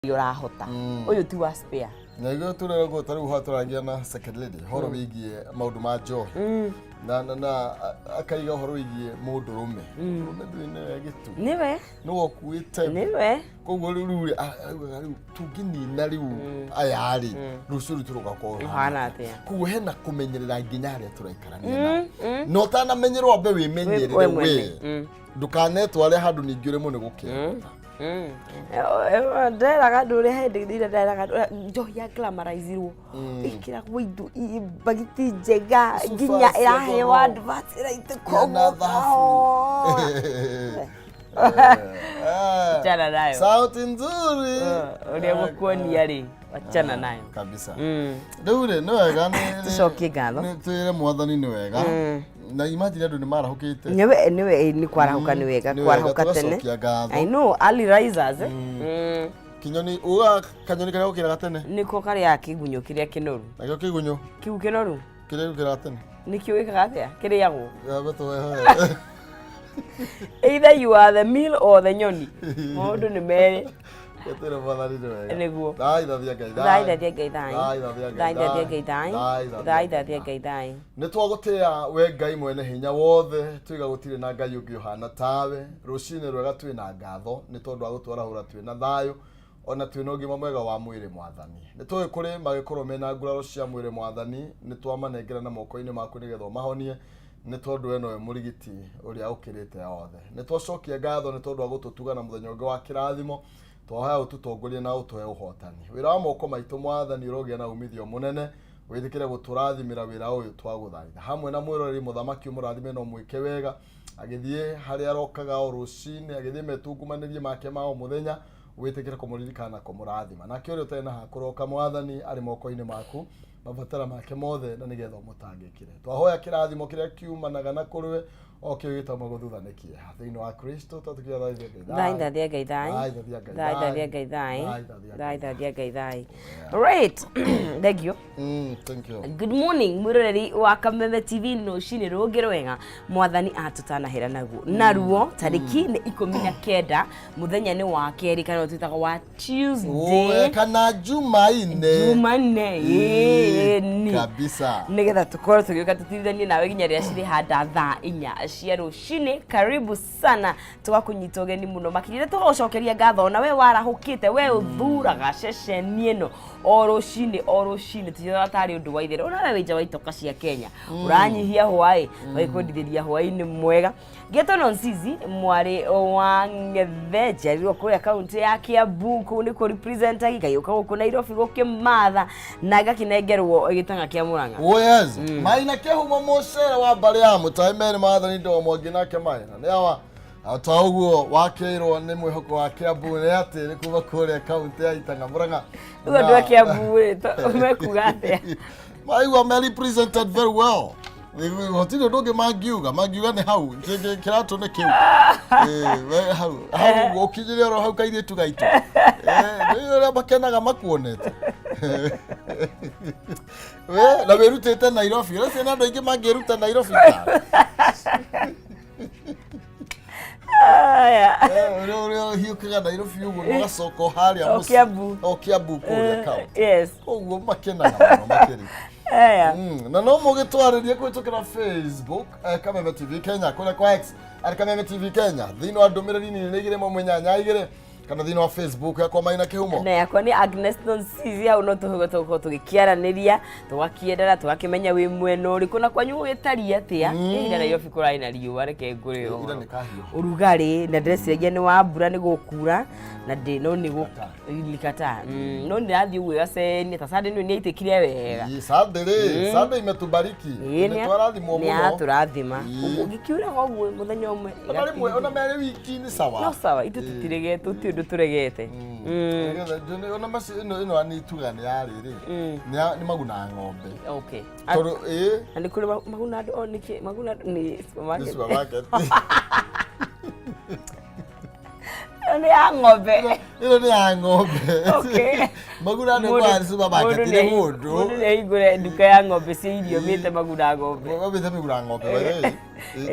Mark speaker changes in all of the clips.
Speaker 1: Ũrahota ũyũ ti wa spare.
Speaker 2: Na igå tå rä ta rä u haha tũragia na second lady horo wĩgiĩ maũndũ ma njohi na akaiga ũhoro wĩgiĩ mũndũrũme. Mũndũrũme ndũĩ nĩwe gĩtũ
Speaker 1: nĩwe
Speaker 2: nĩwe ũkuĩte.
Speaker 1: Nĩwe.
Speaker 2: Koguo rĩu rĩ, augaga rĩu tũngĩnina rĩu aya rĩ, rũciũ rũitũ rũgakorwo
Speaker 1: rũhana atĩa?
Speaker 2: Koguo hena kũmenyerera nginya harĩa tũraikarania nao, na ũtanamenyerwo wambe wĩmenyerere.
Speaker 1: We mwene.
Speaker 2: We ndũkanetware handũ ningĩ ũremwo nĩ gũkĩra.
Speaker 1: Nderaga andũ ũrĩa hĩndĩ ĩrĩa nderaga andũ ũrĩa njohi ya glamorizirwo, ĩkĩragwo indo bagiti njega,
Speaker 2: Cuba
Speaker 1: nginya
Speaker 2: cia
Speaker 1: ĩraheo
Speaker 2: goro.
Speaker 1: advert ĩraitĩka
Speaker 2: na
Speaker 1: ũguo.
Speaker 2: thahabu.
Speaker 1: Achana nayo.
Speaker 2: Sauti nzuri.
Speaker 1: Ũrĩa gũkuonia rĩ, wachana nayo.
Speaker 2: Kabisa. Rĩu rĩ, nĩ wega
Speaker 1: Tũcokie ngatho.
Speaker 2: Nĩ twĩre mwathani nĩ wega, na imagine andũ nĩ marahũkĩte.
Speaker 1: Nĩwe nĩwe, nĩ kwarahũka, nĩ wega.
Speaker 2: Nĩ wega,
Speaker 1: Kwarahũka tene.
Speaker 2: tũgacokia ngatho.
Speaker 1: I know early risers, eh?
Speaker 2: Kinyoni uga kanyoni karĩa gũkĩraga tene.
Speaker 1: Nĩko karĩa kĩgunyũ kĩrĩa kĩnoru.
Speaker 2: Nakĩo kĩgunyũ
Speaker 1: Kĩu kĩnoru.
Speaker 2: Kĩrĩa gũkĩraga tene.
Speaker 1: Nĩkĩo gĩkaga atĩa? Kĩrĩagwo.
Speaker 2: Yambe tũwehe.
Speaker 1: Either you are the meal or the nyoni, maũndũ nĩ merĩ.
Speaker 2: Twĩre mwathani nĩ wega.
Speaker 1: Nĩguo.
Speaker 2: Thaithathia Ngai.
Speaker 1: Thaithathia Ngai thai.
Speaker 2: Thaithathia Ngai.
Speaker 1: Thaithathia Ngai thai. Thaithathia Ngai thai.
Speaker 2: Nĩ twagũtĩa we Ngai mwene hinya wothe, tuiga gũtirĩ na Ngai ũngĩ ũhana tawe. Rũcinĩ rwega, twĩ na ngatho nĩ tondũ wa gũtwarahũra twĩ na thayũ, ona twĩ na ũgima mwega wa mwĩrĩ. Mwathani, nĩ tũĩ kũrĩ magĩkorwo mena nguraro cia mwĩrĩ. Mwathani, nĩ twamanengera na moko-inĩ maku nĩgetha ũmahonie, nĩ tondũ we nowe mũrigiti ũrĩa ũkĩrĩte othe. Nĩ twacokia ngatho nĩ tondũ wa gũtũtuga na mũthenya ũngĩ wa kĩrathimo. Twahoya ũtũtongorie na ũtũhe ũhotani wĩra wa moko maitũ. Mwathani, ũrogĩa na umithio mũnene, wĩtĩkĩre gũtũrathimĩra wĩra ũyũ. Twagũthaitha hamwe na mwĩroreri mũthamaki, ũmũrathime na ũmwĩke wega agĩthiĩ harĩa arokaga o rũcinĩ, agĩthiĩ metungumanĩrie make ma o mũthenya. Wĩtĩkĩre kũmũririkana na kũmũrathima. Nake ũrĩa ũtarĩ na hakũroka, Mwathani, arĩ moko-inĩ maku mabatara make mothe, na nĩgetha ũmũtangĩkĩre. Twahoya kĩrathimo kĩrĩa kiumanaga na kũrĩwe, o kĩo gĩtagwo gũthutha nĩ kĩeha, thĩinĩ wa Kristo twatũkĩathaithia Ngai.
Speaker 1: Thaithathia Ngai thai.
Speaker 2: Thaithathia Ngai.
Speaker 1: Thaithathia Ngai thai.
Speaker 2: Thaithathia Ngai.
Speaker 1: Thaithathia Ngai thai. Right, thank you.
Speaker 2: Thank you.
Speaker 1: Good morning, mwiroreri wa Kameme TV, rũcinĩ rũngĩ rwega mwathani atũtanahĩra naguo naruo. Tarĩki nĩ 19, mũthenya nĩ wa kerĩ, kana twĩtaga wa
Speaker 2: Oe,
Speaker 1: Tuesday.
Speaker 2: Kana Jumaine.
Speaker 1: Jumanne, ĩĩ.
Speaker 2: Kabisa.
Speaker 1: Nigetha tukorwo tũgĩũka tũtirithanie nawe nginya rĩrĩa cirĩ handa thaa 4 cia rũcinĩ. Karibu sana, tũgakũnyita ũgeni mũno makĩria na tũgagũcokeria ngatho na we warahũkĩte, we ũthuraga ceceni ĩno o rũcinĩ o rũcinĩ, tũtiroga tarĩ ũndũ wa itherũ. Ona we wĩ nja wa itoka cia Kenya, ũranyihia hwaĩ, ũgĩkwendithĩria hwaĩ-inĩ mwega. Ngetwo Nonsizi, mwarĩ wa Ng'ethe, njiarirwo kũrĩa kaunti ya Kiambu, kũu nĩkuo representagi, ngagĩũka gũkũ Nairobi gũkĩmatha na ngakĩnengerwo gĩtang'a kĩa Mũrang'a.
Speaker 2: Oh yes. Maina kĩhumo mũcere wa mbarĩ ya mũtaĩ merĩ maathani ndo mwangi nake maina nĩ awa ta ũguo wakĩirwo nĩ mwĩhoko wa Kiambu nĩ atĩ nĩ kuma kũrĩa kaunti ya Itang'a Mũrang'a.
Speaker 1: Rĩu andũ a Kiambu rĩ, mekuga atĩa?
Speaker 2: Maigua me represented very well. Gũtirĩ ũndũ ũngĩ mangiuga nĩ hau kĩratũ nĩ kĩu. We hau hau ũkinyire oro hau kairĩtu gaitũ. Nĩ ũrĩa makenaga makuonete we na wĩrutĩte Nairobi. Ũreciria nĩ andũ aingĩ mangĩruta Nairobi ta
Speaker 1: Aya.
Speaker 2: Ũrĩa ũhiũkaga Nairobi ũguo na ũgacoka o harĩa
Speaker 1: O
Speaker 2: mũciĩ.
Speaker 1: Kiambu.
Speaker 2: O Kiambu kũrĩa kaunti. Koguo makenaga mũno makĩria.
Speaker 1: Aya.
Speaker 2: Na no mũgĩtwarĩrie kũhĩtũkĩra Facebook, Kameme TV Kenya, kũrĩa kwa X arĩ Kameme TV Kenya, thĩinĩ wa ndũmĩrĩri nini nĩ 218 2, kana thĩinĩ wa Facebook yakwa Maina Kĩhumo.
Speaker 1: Na yakwa nĩ Agnes Nonsizi. Hau no tũhũge tũgũkorwo tũgĩkĩaranĩria, tũgakĩendana, tũgakĩmenya wĩ mwena ũrĩkũ na kwanyu gũgĩtariĩ atĩa. Ira Nairobi kũrarĩ na riũa, reke ngũrĩ
Speaker 2: Ira
Speaker 1: ũhoro.
Speaker 2: nĩ kahiũ.
Speaker 1: Ũrugarĩ, na ndĩreciragia nĩ wa mbura, nĩ gũkura na ndĩ no nĩ likataa, no ndĩrathiĩ ũguo ĩgacenia ta Sunday nĩ aitĩkire wega.
Speaker 2: Ĩ, Sunday rĩ, Sunday imetubariki. Nĩ twarathimwo
Speaker 1: nĩ
Speaker 2: mũno.
Speaker 1: atũrathima.
Speaker 2: Ĩ.
Speaker 1: Ũguo gĩkiuraga ũguo mũthenya ũmwe.
Speaker 2: Ona rĩmwe ona merĩ wiki nĩ sawa.
Speaker 1: No sawa, ithuĩ tũtiregete, tũtirĩ ũndũ tũregete.
Speaker 2: Nĩgetha ona macio ĩno nĩ ituga nĩ ya rĩrĩ, nĩ maguna ng'ombe. Tondũ ĩ
Speaker 1: Na nĩ kũrĩ maguna andũ o nĩkĩ maguna andũ nĩ
Speaker 2: nĩ
Speaker 1: supermarket.
Speaker 2: Supermarket.
Speaker 1: Ĩno nĩ ya ng'ombe.
Speaker 2: Ĩno nĩ ya ng'ombe.
Speaker 1: Okay.
Speaker 2: Maguna nĩ kwa supermarket nĩ mũndũ.
Speaker 1: Mũndũ nĩ ahingũre nduka ya ng'ombe cia irio mĩte maguna ng'ombe.
Speaker 2: Mĩte mĩguna ng'ombe by the way.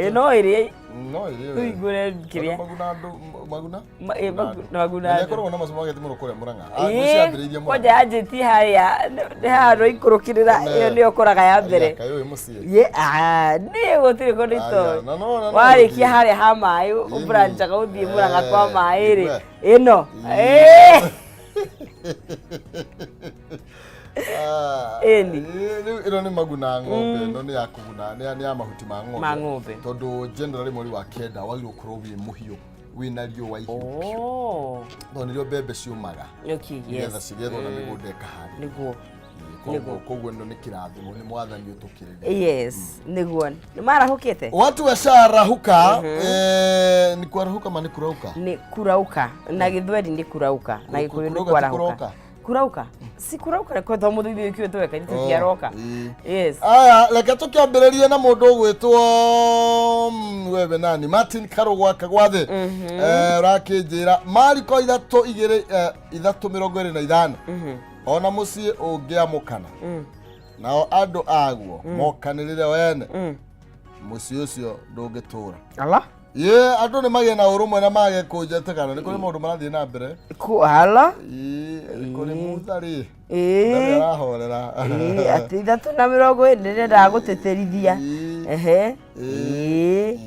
Speaker 1: Ĩ no ĩrĩ
Speaker 2: No ĩrĩ.
Speaker 1: tũhingũre kĩrĩa.
Speaker 2: Maguna andũ maguna?
Speaker 1: Maguna
Speaker 2: Na
Speaker 1: andũ.
Speaker 2: nĩakoragwo na masupermarket mũno kũrĩa Murang'a.
Speaker 1: Ĩĩ,
Speaker 2: Ciambĩrĩirie Murang'a.
Speaker 1: kwanja yanjĩtie harĩa nĩ haha rũikũrũkĩrĩra ĩyo nĩyo ũkoraga ya mbere.
Speaker 2: Kaĩ ũyũ mũciĩ.
Speaker 1: Ye, ah, nĩ gũtirĩ kũndũ
Speaker 2: Aya,
Speaker 1: itoĩ.
Speaker 2: na no
Speaker 1: Warĩkia
Speaker 2: ũthiĩ.
Speaker 1: harĩa ha maĩ
Speaker 2: Ĩni.
Speaker 1: ũbranchaga ũthiĩ Murang'a kwa
Speaker 2: Eh,
Speaker 1: maĩ rĩ.
Speaker 2: igwe.
Speaker 1: Ĩno.
Speaker 2: Ĩĩ.
Speaker 1: Ĩĩ.
Speaker 2: Ah,
Speaker 1: Ĩni.
Speaker 2: ĩĩ, rĩu ĩno nĩ maguna ng'ombe ĩno nĩ ya kũguna nĩ ya mahuti ma ng'ombe
Speaker 1: Ma ng'ombe.
Speaker 2: Tondũ generally mweri wa kenda wagĩrĩirwo gũkorwo wĩ mũhiũ wĩna riũa ihiũ biũ.
Speaker 1: Oh.
Speaker 2: Tondũ nĩrĩo mbembe ciũmaga
Speaker 1: Okay,
Speaker 2: nĩgetha
Speaker 1: yes.
Speaker 2: cigethwo na mĩgũnda ĩkaharĩrio.
Speaker 1: Nĩguo.
Speaker 2: Koguo ĩno nĩ kĩrathimo nĩ mwathani ũtũkĩrĩria.
Speaker 1: Yes, nĩguo. Nĩ marahũkĩte?
Speaker 2: Watu washarahuka eh, ni kuarahuka ma ni kurauka?
Speaker 1: Nĩ kurauka. Na gĩthweri nĩ kurauka. Na gĩkũyũ nĩ
Speaker 2: Kurauka ti
Speaker 1: kwarahũka.
Speaker 2: kũroka?
Speaker 1: Kurauka. Si kurauka nĩ kwetha mũthĩ ithuĩ kiuĩ tweka ithuĩ tũtiaroka.
Speaker 2: Ĩĩ.
Speaker 1: Yes.
Speaker 2: Aya, reke tũkĩambĩrĩrie na mũndũ ũgwĩtwo wewe nani Martin Karũgwa Kagwathĩ. Ũrakĩnjĩra Mariko ithatũ igĩrĩ ithatũ mĩrongo ĩrĩ na ithano ona mũciĩ ũngĩamũkana nao andũ aguo mokanĩrĩre wene mũciĩ ũcio ndũngĩtũra.
Speaker 1: Ala?
Speaker 2: Ye, andũ nĩ magĩe na ũrũmwe na mage kũnjetĩkana nĩ kũrĩ maũndũ marathiĩ na mbere.
Speaker 1: Ku ala?
Speaker 2: Ĩĩ, nĩ kũrĩ mutharĩ.
Speaker 1: Ĩĩ.
Speaker 2: Ndarĩ arahorera.
Speaker 1: Ĩĩ, atĩ 3:40 ndĩrendaga gũtĩtĩrithia.
Speaker 2: Ĩĩ.
Speaker 1: Ehe.
Speaker 2: Ĩĩ.
Speaker 1: Ĩĩ.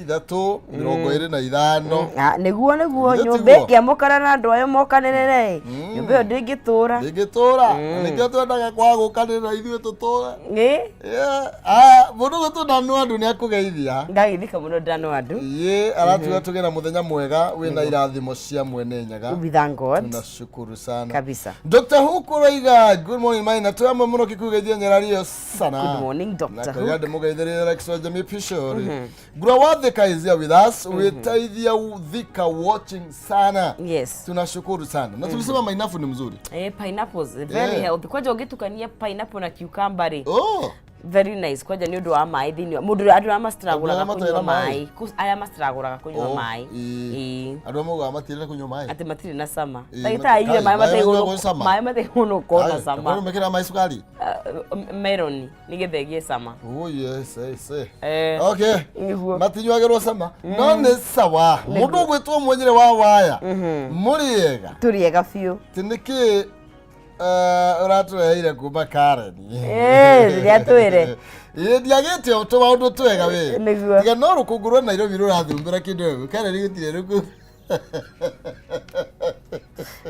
Speaker 2: Ĩĩ, 3:25.
Speaker 1: Ah, nĩguo
Speaker 2: Githĩ
Speaker 1: nyũmba
Speaker 2: tiguo?
Speaker 1: ĩngĩamũkana na andũ ayo mokanĩrĩre nyũmba ĩyo ndĩngĩtũra.
Speaker 2: Ndĩngĩtũra. Na nĩkĩo twendaga kwaga gũkanĩrĩra ithuĩ tũtũre.
Speaker 1: Ĩĩ.
Speaker 2: Yeah. Aya, mũndũ ũgwĩtwo Danu Andũ nĩ akũgeithia.
Speaker 1: Ndagĩthika mũno Dano Andũ.
Speaker 2: Ĩĩ, aratuga tũgĩe na mũthenya mwega wĩna irathimo cia mwene Nyaga.
Speaker 1: We thank God.
Speaker 2: Tunashukuru sana.
Speaker 1: Kabisa.
Speaker 2: Dr. Hook ũroiga good morning maina twĩ amwe mũno kikugeithia nyarario sana.
Speaker 1: Good morning, Dr.
Speaker 2: Na
Speaker 1: Hook.
Speaker 2: kaiga ndĩmũgeithĩrie Alex wa Jamii Pishori. Ngura wa Thika is here with us. Wĩteithia Thika watching sana.
Speaker 1: Yes.
Speaker 2: Tunashukuru sana. Na tulisema mainafu ni mzuri.
Speaker 1: Pineapples very
Speaker 2: Yeah.
Speaker 1: healthy. Kwanja ũngĩtukania pineapple na cucumber rĩ.
Speaker 2: Oh.
Speaker 1: Very nice. Kwanja nĩ ũndũ wa maĩ thĩinĩ wa mũndũ andũ arĩa mastragũraga
Speaker 2: Andũ arĩa
Speaker 1: kũnyua
Speaker 2: matarĩ na maĩ.
Speaker 1: maĩ. Arĩa mastragũraga kũnyua
Speaker 2: Oh,
Speaker 1: maĩ.
Speaker 2: ĩĩ.
Speaker 1: Ĩĩ.
Speaker 2: Andũ amwe maugaga matirenda kũnyua maĩ.
Speaker 1: Atĩ matirĩ na cama.
Speaker 2: Ĩĩ,
Speaker 1: Ndagĩtarĩ aigire
Speaker 2: maĩ
Speaker 1: maĩ
Speaker 2: manyuagwo cama.
Speaker 1: maĩ mataigũrũ ũkorwo na cama.
Speaker 2: Mekĩra maĩ cukari.
Speaker 1: Melon nĩgetha ĩgĩe cama.
Speaker 2: Oh yes, yes. Okay.
Speaker 1: Nĩguo.
Speaker 2: Matinyuagĩrwo cama. No nĩ sawa. Mũndũ ũgwĩtwo Mwenyere wa waya. Mũrĩega.
Speaker 1: Tũrĩ ega biũ.
Speaker 2: Ti nĩkĩ ũratũreheire kuma Karen?
Speaker 1: Rĩrĩa twĩre.
Speaker 2: Ĩĩ ndiagĩte o tũmaũndũ twega we.
Speaker 1: Nĩguo.
Speaker 2: Tiga no rũkũngũ rwa Nairobi rũrathumbĩra kĩndũ gĩkũ. Karen gũtirĩ rũkũngũ.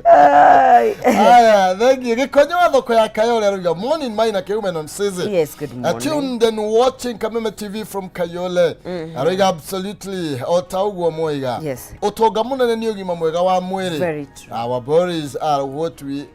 Speaker 1: Ai.
Speaker 2: Aya, thank you. Gĩkonyo wa thoko ya Kayole arauga morning Maina Keume on season.
Speaker 1: Yes, good morning.
Speaker 2: Tuned and watching Kameme TV from Kayole. Arauga absolutely o ta ũguo moiga.
Speaker 1: Yes.
Speaker 2: Ũtonga mũnene nĩ ũgima mwega wa mwĩrĩ.
Speaker 1: Very true.
Speaker 2: Our bodies are what we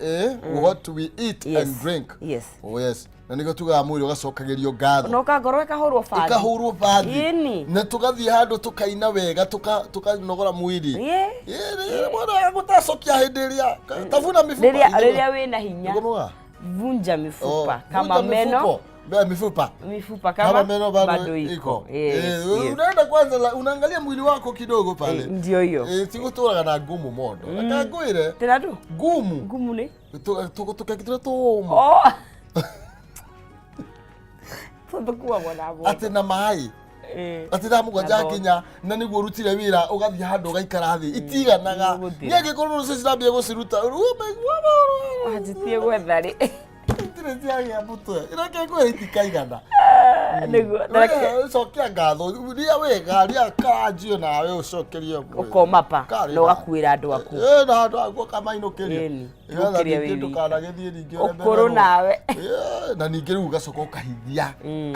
Speaker 2: what we eat
Speaker 1: Yes.
Speaker 2: and drink.
Speaker 1: Yes.
Speaker 2: Oh yes. Na nĩguo tugaga mwĩrĩ ũgacokagĩrio ngatho.
Speaker 1: Na ũkangorwo ĩkahũrwo bathi.
Speaker 2: Ĩkahũrwo bathi.
Speaker 1: Ĩni.
Speaker 2: Na tũgathiĩ handũ tũkaina wega tũkanogora mwĩrĩ.
Speaker 1: Ĩĩ.
Speaker 2: Ĩĩ, mwana gũtacokia hĩndĩ ĩrĩa tafuna mifupa.
Speaker 1: Rĩrĩa wĩna hinya.
Speaker 2: Nĩguo maugaga?
Speaker 1: Vunja mifupa
Speaker 2: Oh,
Speaker 1: kama
Speaker 2: vunja
Speaker 1: meno
Speaker 2: mifuko. Mifupa
Speaker 1: mifupa kama,
Speaker 2: kama meno bado iko.
Speaker 1: Yes, yes.
Speaker 2: Unaenda kwanza unaangalia mwili wako kidogo pale.
Speaker 1: Ndio hiyo.
Speaker 2: Tigũtũraga na ngumu mondo. Reke ngwĩre
Speaker 1: Tena tu
Speaker 2: ngumu
Speaker 1: ngumu nĩ
Speaker 2: tũkekĩtire tũũmũ
Speaker 1: Oh. Tũkuagwo na mboco.
Speaker 2: atĩ na maĩ atĩ thaa 7
Speaker 1: Na
Speaker 2: nginya na nĩguo ũrutire wĩra ũgathiĩ handũ ũgaikara thĩ itiganaga
Speaker 1: Nĩgũthira.
Speaker 2: nĩ angĩkorwo rũciũ cirambia gũciruta
Speaker 1: Wanjĩtie gwetha rĩ.
Speaker 2: Itirĩ ciagĩa mũtwe reke ngwĩre itikaigana.
Speaker 1: Nĩguo.
Speaker 2: Wee, cokia ngatho ria wega ria karanjio nawe ũcokerie mwĩrĩ.
Speaker 1: Ũkoma pa
Speaker 2: Karĩ
Speaker 1: na ũgakuĩra andũ aku.
Speaker 2: Ĩĩ, na andũ aku ũkamainũkĩria.
Speaker 1: Ĩni,
Speaker 2: Nĩgetha
Speaker 1: ũkĩrĩa
Speaker 2: ningĩ
Speaker 1: wĩ wika.
Speaker 2: ndũkanagĩthiĩ ningĩ
Speaker 1: Ũkũrũ
Speaker 2: ũremererwo.
Speaker 1: nawe.
Speaker 2: Ĩĩ, na ningĩ rĩu ũgacoka ũkahithia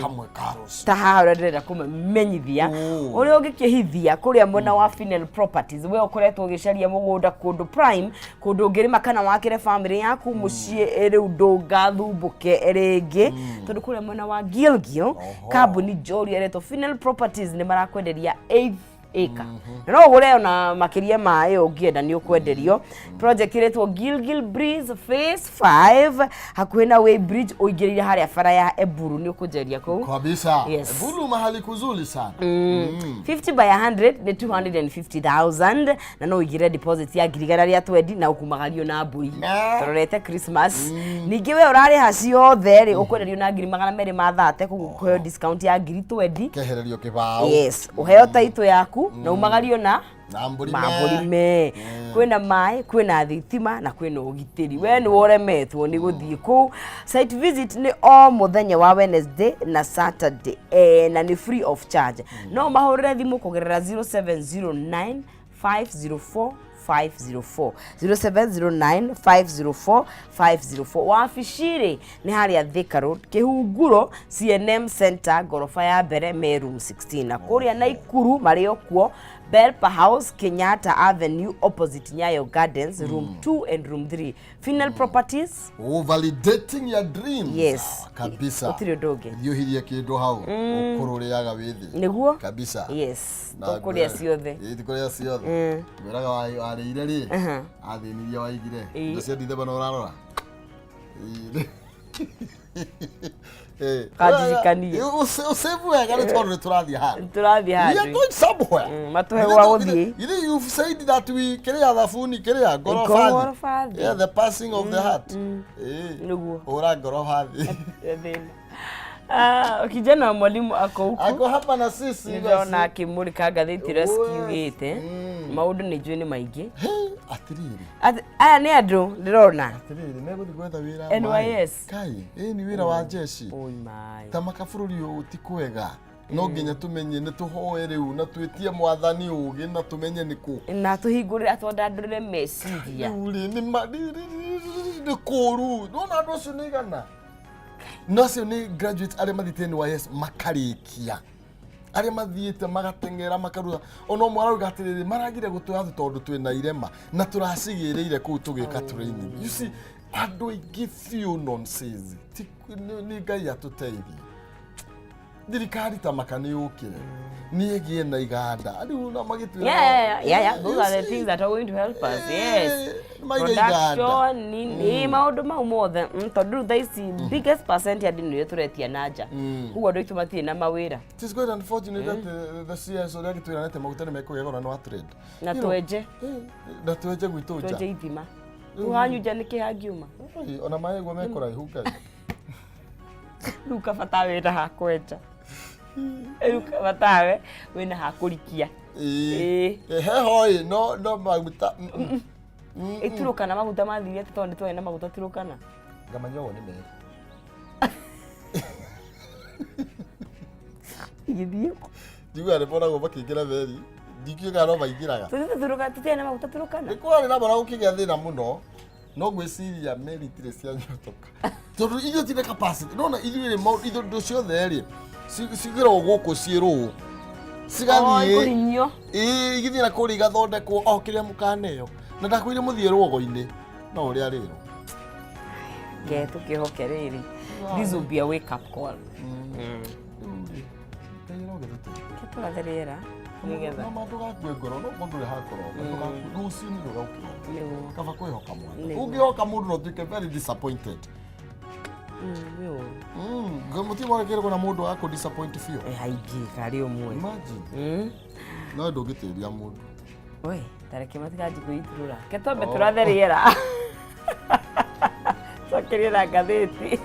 Speaker 2: kamwe ka rũciũ.
Speaker 1: Ta haha ũrĩa ndĩrenda kũmamenyithia ũrĩa ũngĩkĩhithia kũrĩa mwena wa Finel Properties we ũkoretwo ũgĩcaria mũgũnda kũndũ prime kũndũ ũngĩrĩma kana wakĩre family yaku mũciĩ rĩu ndũngathumbũke rĩngĩ tondũ kũrĩa mwena wa Gilgil kambuni njorua ĩretwo Finel Properties nĩ marakwenderia 8 ĩka, na no ũgũre ona makĩria ma ĩyo ũngĩenda, nĩ ũkwenderio. Project ĩretwo Gilgil Breeze Phase 5, hakuhĩ na Weighbridge, ũingĩrĩire harĩa bara ya Eburu, nĩ ũkũnjeria kũu.
Speaker 2: Kabisa.
Speaker 1: Yes.
Speaker 2: Bulu mahali kuzuri sana.
Speaker 1: 50 by 100 nĩ 250,000, na no ũigĩre deposit ya 120,000 na ũkumagario na mbũri. Tũrorete Christmas. Ningĩ we ũrarĩha ciothe rĩ, ũkwenderio na 230,000, koguo ũkũheo discount ya 20,000.
Speaker 2: Kehererio kĩbaũ.
Speaker 1: Yes, ũheo taitũ yaku na umagario na
Speaker 2: Na mbũri.
Speaker 1: Mambũri me kwĩna maĩ, kwĩna thitima na kwĩna ũgitĩri. We nĩ ũremetwo nĩ gũthiĩ kũu. Site visit nĩ o mũthenya wa Wednesday na Saturday, na nĩ free of charge. No mahũrĩre thimũ kũgerera 0709 504 504, 0709 504 504. Wabici rĩ, nĩ harĩa Thika Road, Kĩhunguro, CNM Center, ngoroba ya mbere, me room 16. Na kũrĩa Naikuru marĩ o kuo, Belpa House, Kenyatta Avenue, opposite Nyayo Gardens, room 2 and room 3. Final Properties.
Speaker 2: Oh, validating your dreams.
Speaker 1: Yes.
Speaker 2: Kabisa.
Speaker 1: Gũtirĩ ũndũ ũngĩ.
Speaker 2: Thiĩ ũhirie kĩndũ hau ũkũrũrĩaga wĩ thĩ.
Speaker 1: Nĩguo.
Speaker 2: Kabisa.
Speaker 1: Yes.
Speaker 2: Na
Speaker 1: tũkũrĩa ciothe.
Speaker 2: Ĩĩ, tũkũrĩa ciothe. Ngwĩraga warĩire rĩ, athĩnirie waigire. Indo cia ndithemba no ũrarora. Ĩĩ. Ĩĩ.
Speaker 1: Kandirikanie.
Speaker 2: Ũsave wega nĩ tondũ nĩ tũrathiĩ handũ.
Speaker 1: Tũrathiĩ
Speaker 2: We are
Speaker 1: handũ.
Speaker 2: going somewhere.
Speaker 1: Matũhe gwa gũthiĩ.
Speaker 2: Githĩ you've said that we kĩrĩa thabuni kĩrĩa ngorobathi.
Speaker 1: Ngorobathi.
Speaker 2: Yeah, the passing of the heart. Ĩĩ.
Speaker 1: Nĩguo.
Speaker 2: Hũra ngorobathi.
Speaker 1: Thĩna. Ah, kijana wa mwalimu ako huku.
Speaker 2: Ako hapa na sisi.
Speaker 1: Nĩndĩrona akĩmũrĩka ngathĩti ũrĩa
Speaker 2: Yes.
Speaker 1: cikiugĩte. Maũndũ nĩ njũĩ nĩ maingĩ.
Speaker 2: Hey, atiriri.
Speaker 1: Aya nĩ andũ ndĩrona.
Speaker 2: Atiriri, megũthiĩ gwetha wĩra.
Speaker 1: NYS.
Speaker 2: Kai, ĩĩ nĩ wĩra wa jeshi.
Speaker 1: Oi maĩ.
Speaker 2: Ta maka bũrũri ũyũ ti kwega. No nginya tũmenye nĩ tũhoe rĩu na twĩtie mwathani ũgĩ na tũmenye nĩ kũ.
Speaker 1: Na tũhingũrĩre, atwandandũrĩre meciria.
Speaker 2: Rĩu rĩ, nĩ kũũru. Nĩwona andũ acio nĩ igana. No acio nĩ graduates arĩa mathiĩte NYS makarĩkia. Arĩa mathiĩte magateng'era makaruta, ona ũmwe arauga atĩrĩrĩ, maragire gũtũoya thĩ tondũ twĩna irema na tũracigĩrĩire kũu tũgĩka training. You see, andũ aingĩ biũ nonsense. Nĩ Ngai atũteithie. Thirikari ta maka nĩ yũkĩre, nĩ ĩgĩe na iganda rĩu na magĩtuĩra.
Speaker 1: Yeah. Those
Speaker 2: You
Speaker 1: are the
Speaker 2: see?
Speaker 1: things that are going to help us. Yes.
Speaker 2: Maige iganda.
Speaker 1: Production, nini, maũndũ mau mothe. Tondũ rĩu thaa ici biggest percent ya andũ nĩyo tũretia na nja. Koguo andũ aitũ matirĩ na mawĩra.
Speaker 2: It is quite unfortunate that the CS ũrĩa agĩtwĩra atĩ maguta nĩ mekũgĩa goro nĩ wa trade.
Speaker 1: Na
Speaker 2: You know,
Speaker 1: twenje.
Speaker 2: Na twenje gwitũ nja.
Speaker 1: Twenje ithima. Rĩu hanyu nja nĩkĩ hangiuma?
Speaker 2: Oi, ona maĩ guo mekũraihu Ngai.
Speaker 1: Rĩu kaba tawe wĩna ha kwenja. Rĩu kaba tawe wĩna ha kũrikia.
Speaker 2: Ĩĩ. Ĩ, heho ĩ no maguta.
Speaker 1: Ĩturũkana maguta mathire atĩ tondũ nĩ twarĩ na maguta turũkana.
Speaker 2: Ngamanya ũguo nĩ meri.
Speaker 1: Igĩthiĩ.
Speaker 2: Njiguaga nĩ monagwo makĩingĩra meri. Ndikĩũĩ kana no maingĩraga.
Speaker 1: Tũthiĩte turũkana, tũtirĩ na maguta turũkana.
Speaker 2: Nĩ kwarĩ na mwana gũkĩgĩa thĩna mũno, no ngwĩciria meri itirĩ cianyotoka tondũ ithuĩ tirĩ capacity. Nona ithuĩ rĩ, ithuĩ indo ciothe rĩ, cigĩragwo gũkũ ciĩ rũũ, cigathiĩ
Speaker 1: Kũhinyio.
Speaker 2: Ĩĩ, igĩthiĩ na kũrĩa igathondekwo o kĩrĩa mũkaneo, na ndakwĩire mũthiĩ rũogo-inĩ no ũrĩa rĩrwo.
Speaker 1: Ke tũkĩhoke rĩrĩ. This will be a wake up call.
Speaker 2: Ngai arogĩtũteithia.
Speaker 1: Ke tũrathe rĩera. Nĩgetha.
Speaker 2: No ma ndũgakue ngoro, no mũndũ ũrĩa hakoroka, ndũgakue rũciũ nĩ rũgaũkĩroka.
Speaker 1: Nĩguo.
Speaker 2: Kaba kwĩhoka mwana.
Speaker 1: Nĩguo.
Speaker 2: Ũngĩhoka mũndũ no ũtuĩke very disappointed.
Speaker 1: Nĩ ũru.
Speaker 2: Mũtirĩ mwarekere na mũndũ akũ disappoint biũ.
Speaker 1: Ĩ, haingĩ karĩ ũmwe.
Speaker 2: Imagine. No ndũngĩtĩria mũndũ.
Speaker 1: We, tareke matikanji kwĩitũrũra. Ke twambe tũrathe rĩera. Cokeria na ngathĩti.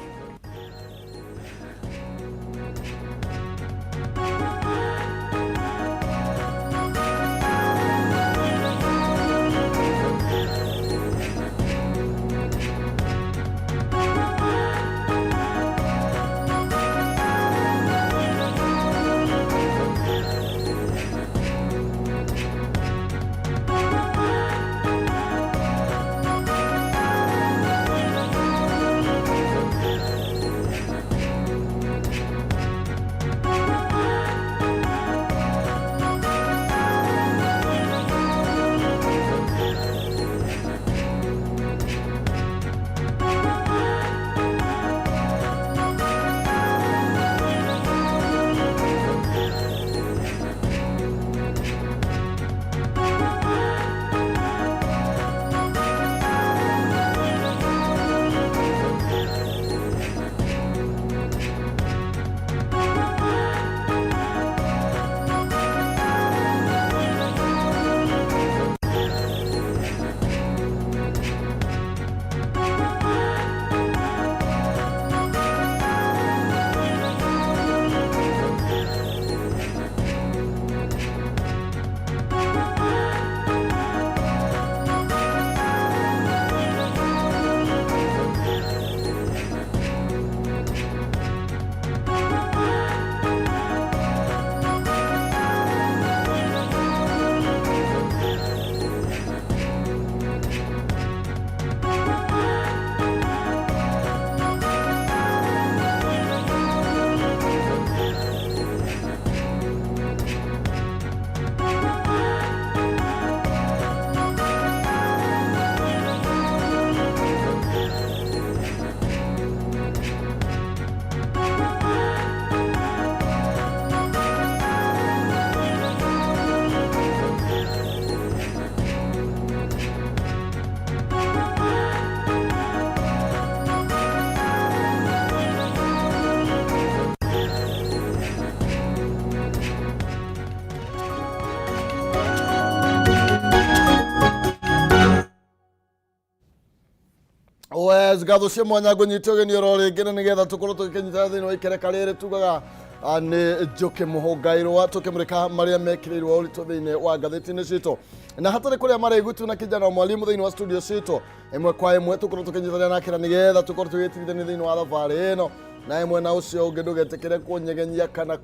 Speaker 2: Wes ngatho cia mwanya ngũnyite ũgeni oro rĩngĩ na nĩgetha tũkorwo tũgĩkĩnyitana thĩinĩ wa ikereka rĩrĩ tugaga nĩ Njũkĩ Mũhũngairwa tũkĩmũrĩka marĩa mekĩrĩirwo ũritũ thĩinĩ wa ngathĩti-inĩ citũ na hatarĩ kũrĩa marĩgu tu na kijana wa mwalimu thĩinĩ wa studio citũ ĩmwe kwa ĩmwe tũkorwo tũkĩnyitanĩra nake na nĩgetha tũkorwo tũgĩtirithania thĩinĩ wa thabarĩ ĩno na ĩmwe na ũcio ũngĩ ndũgetĩkĩre kũnyegenyia kana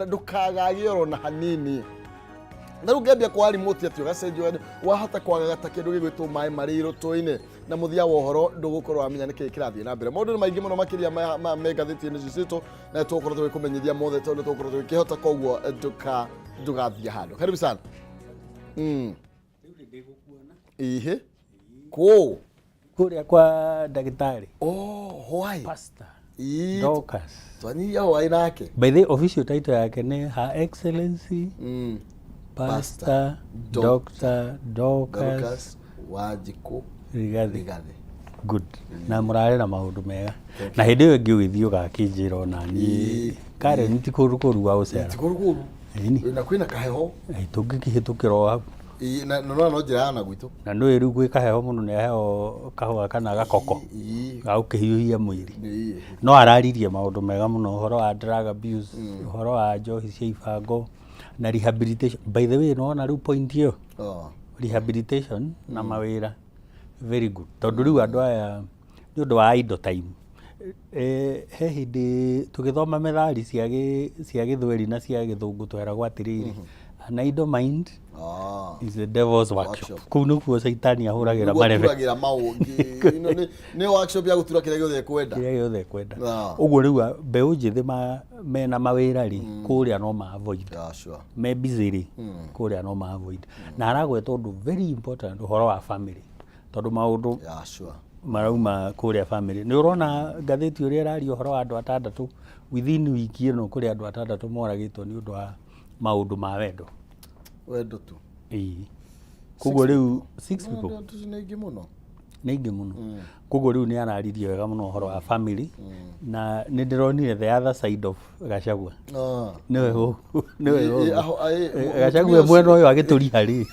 Speaker 2: ndũkagagie oro na hanini. Na rĩu ngĩambia kwa remote atĩ ũgacenjio wahota kwagaga ta kĩndũ gĩgwĩtwo maĩ marĩ irũtũ-inĩ na mũthia wa ũhoro ndũgũkorwo wamenya nĩkĩ kĩrathiĩ na mbere. Maũndũ nĩ maingĩ mũno makĩria me ngathĩti-inĩ ici citũ na tũgũkorwo tũgĩkũmenyithia mothe tondũ tũgũkorwo tũgĩkĩhota, koguo ndũgathiĩ handũ. Karibu sana. Ihe kũ
Speaker 3: Kũrĩa kwa ndagĩtarĩ.
Speaker 2: Oh, why?
Speaker 3: Pastor
Speaker 2: Ii,
Speaker 3: Dorcas.
Speaker 2: Twanyihia hwaĩ nake.
Speaker 3: By the way, official title yake nĩ Her Excellency Pastor Dr. Dorcas
Speaker 2: Dorcas Wanjikũ
Speaker 3: Rigathi.
Speaker 2: Rigathi.
Speaker 3: Good. Na mũrarĩ na maũndũ mega. Na hĩndĩ ĩyo ĩngĩ ũgĩthiĩ ũgakĩnjĩra ona niĩ. Karen ti kũndũ kũru wa gũcera.
Speaker 2: Ti kũru kũru.
Speaker 3: Ĩni.
Speaker 2: Na kwĩna kaheho.
Speaker 3: Tũngĩkĩhĩtũkĩra o hau.
Speaker 2: Ii, na no njĩra ya na gwitũ.
Speaker 3: Na nĩũĩ rĩu gwĩ kaheho mũndũ nĩ aheo kahũa kana gakoko ga gũkĩhiũhia mwĩrĩ. No araririe maũndũ mega mũno ũhoro wa drug abuse, ũhoro wa njohi cia ibango na rehabilitation. By the way, nĩwona rĩu point ĩyo?
Speaker 2: Oh.
Speaker 3: Rehabilitation na mawĩra very good. Tondũ rĩu andũ aya nĩ ũndũ wa idle time. He hĩndĩ tũgĩthoma methali cia gĩthweri na cia gĩthũngũ tweragwo atĩrĩrĩ, an idle mind is the devil's workshop.
Speaker 2: Workshop.
Speaker 3: Kũu nĩkuo caitani ahũragĩra
Speaker 2: Nĩguo
Speaker 3: marebe.
Speaker 2: aturagĩra maũngĩ. Ĩno nĩ workshop ya gũtura kĩrĩa gĩothe ekwenda.
Speaker 3: Kĩrĩa gĩothe ekwenda.
Speaker 2: Ah.
Speaker 3: Ũguo rĩu mbeũ njĩthĩ mena mawĩra rĩ, kũrĩa no ma avoid.
Speaker 2: Yeah, sure.
Speaker 3: Me busy rĩ, kũrĩa no ma avoid. Na aragweta ũndũ very important ũhoro wa family. Tondũ maũndũ
Speaker 2: Yeah, sure.
Speaker 3: marauma kũrĩa family. Nĩ ũrona ngathĩti ũrĩa ĩraria ũhoro wa andũ atandatũ within wiki ĩno, kũrĩ andũ atandatũ moragĩtwo nĩ ũndũ wa maũndũ ma wendo.
Speaker 2: Wendo tu.
Speaker 3: Ĩĩ. Koguo rĩu six people.
Speaker 2: Andũ nĩ aingĩ mũno.
Speaker 3: Nĩ aingĩ mũno. Koguo rĩu nĩ araririe wega mũno ũhoro wa family na nĩ ndĩronire the other side of Gachagua.
Speaker 2: Ah.
Speaker 3: Nĩwe gũkũ, nĩwe
Speaker 2: Ĩ,
Speaker 3: gũkũ.
Speaker 2: Mũtumia
Speaker 3: Gachagua mwena
Speaker 2: ũcio.
Speaker 3: ũyũ agĩtũriha rĩ.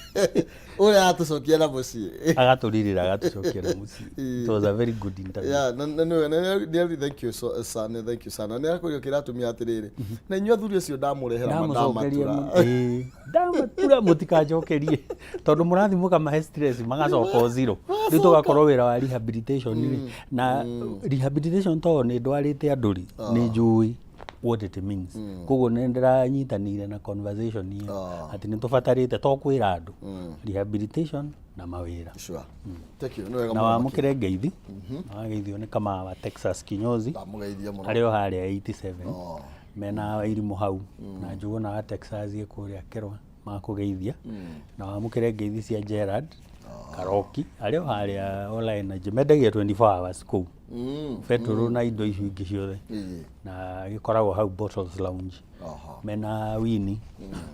Speaker 2: Ũrĩa atũcokia na mũciĩ.
Speaker 3: Agatũrirĩra agatũcokia na mũciĩ. It was a very good interview.
Speaker 2: Yeah, na nĩ thank you so sana, thank you sana. Nĩ arakũria kĩratumia atĩrĩrĩ. Na inyuĩ athuri acio ndamũrehera
Speaker 3: Ndamũcokeria
Speaker 2: mandamatura.
Speaker 3: ĩĩ, ndamatura mũtikanjokerie tondũ mũrathiĩ mũkamahe stress magacoka o zero. Rĩu tũgakorwo wĩra wa rehabilitation rĩ, na rehabilitation tondũ nĩ ndwarĩte andũ rĩ, nĩ njũĩ what it means. Koguo nĩ ndĩranyitanĩire na conversation ĩyo atĩ nĩ tũbatarĩte to kwĩra andũ rehabilitation na mawĩra.
Speaker 2: Sure. Thank you. Nĩ wega
Speaker 3: Na
Speaker 2: mũno.
Speaker 3: wamũkĩre ngeithi, na wageithio nĩ Kamau wa Texas kinyozi.
Speaker 2: Ndamũgeithia mũno.
Speaker 3: Arĩ o harĩa 87
Speaker 2: Oh.
Speaker 3: mena Wairimũ hau na Njũgũna wa Texas ĩ kũrĩa Kĩrwa makũgeithia. Na wamũkĩre ngeithi cia Gerard Karoki arĩ o harĩa Ola Energy, mendagia 24 hours kũu betũrũ na indo icio ingĩ ciothe. Na gĩkoragwo hau Bottles Lounge. Mena Winnie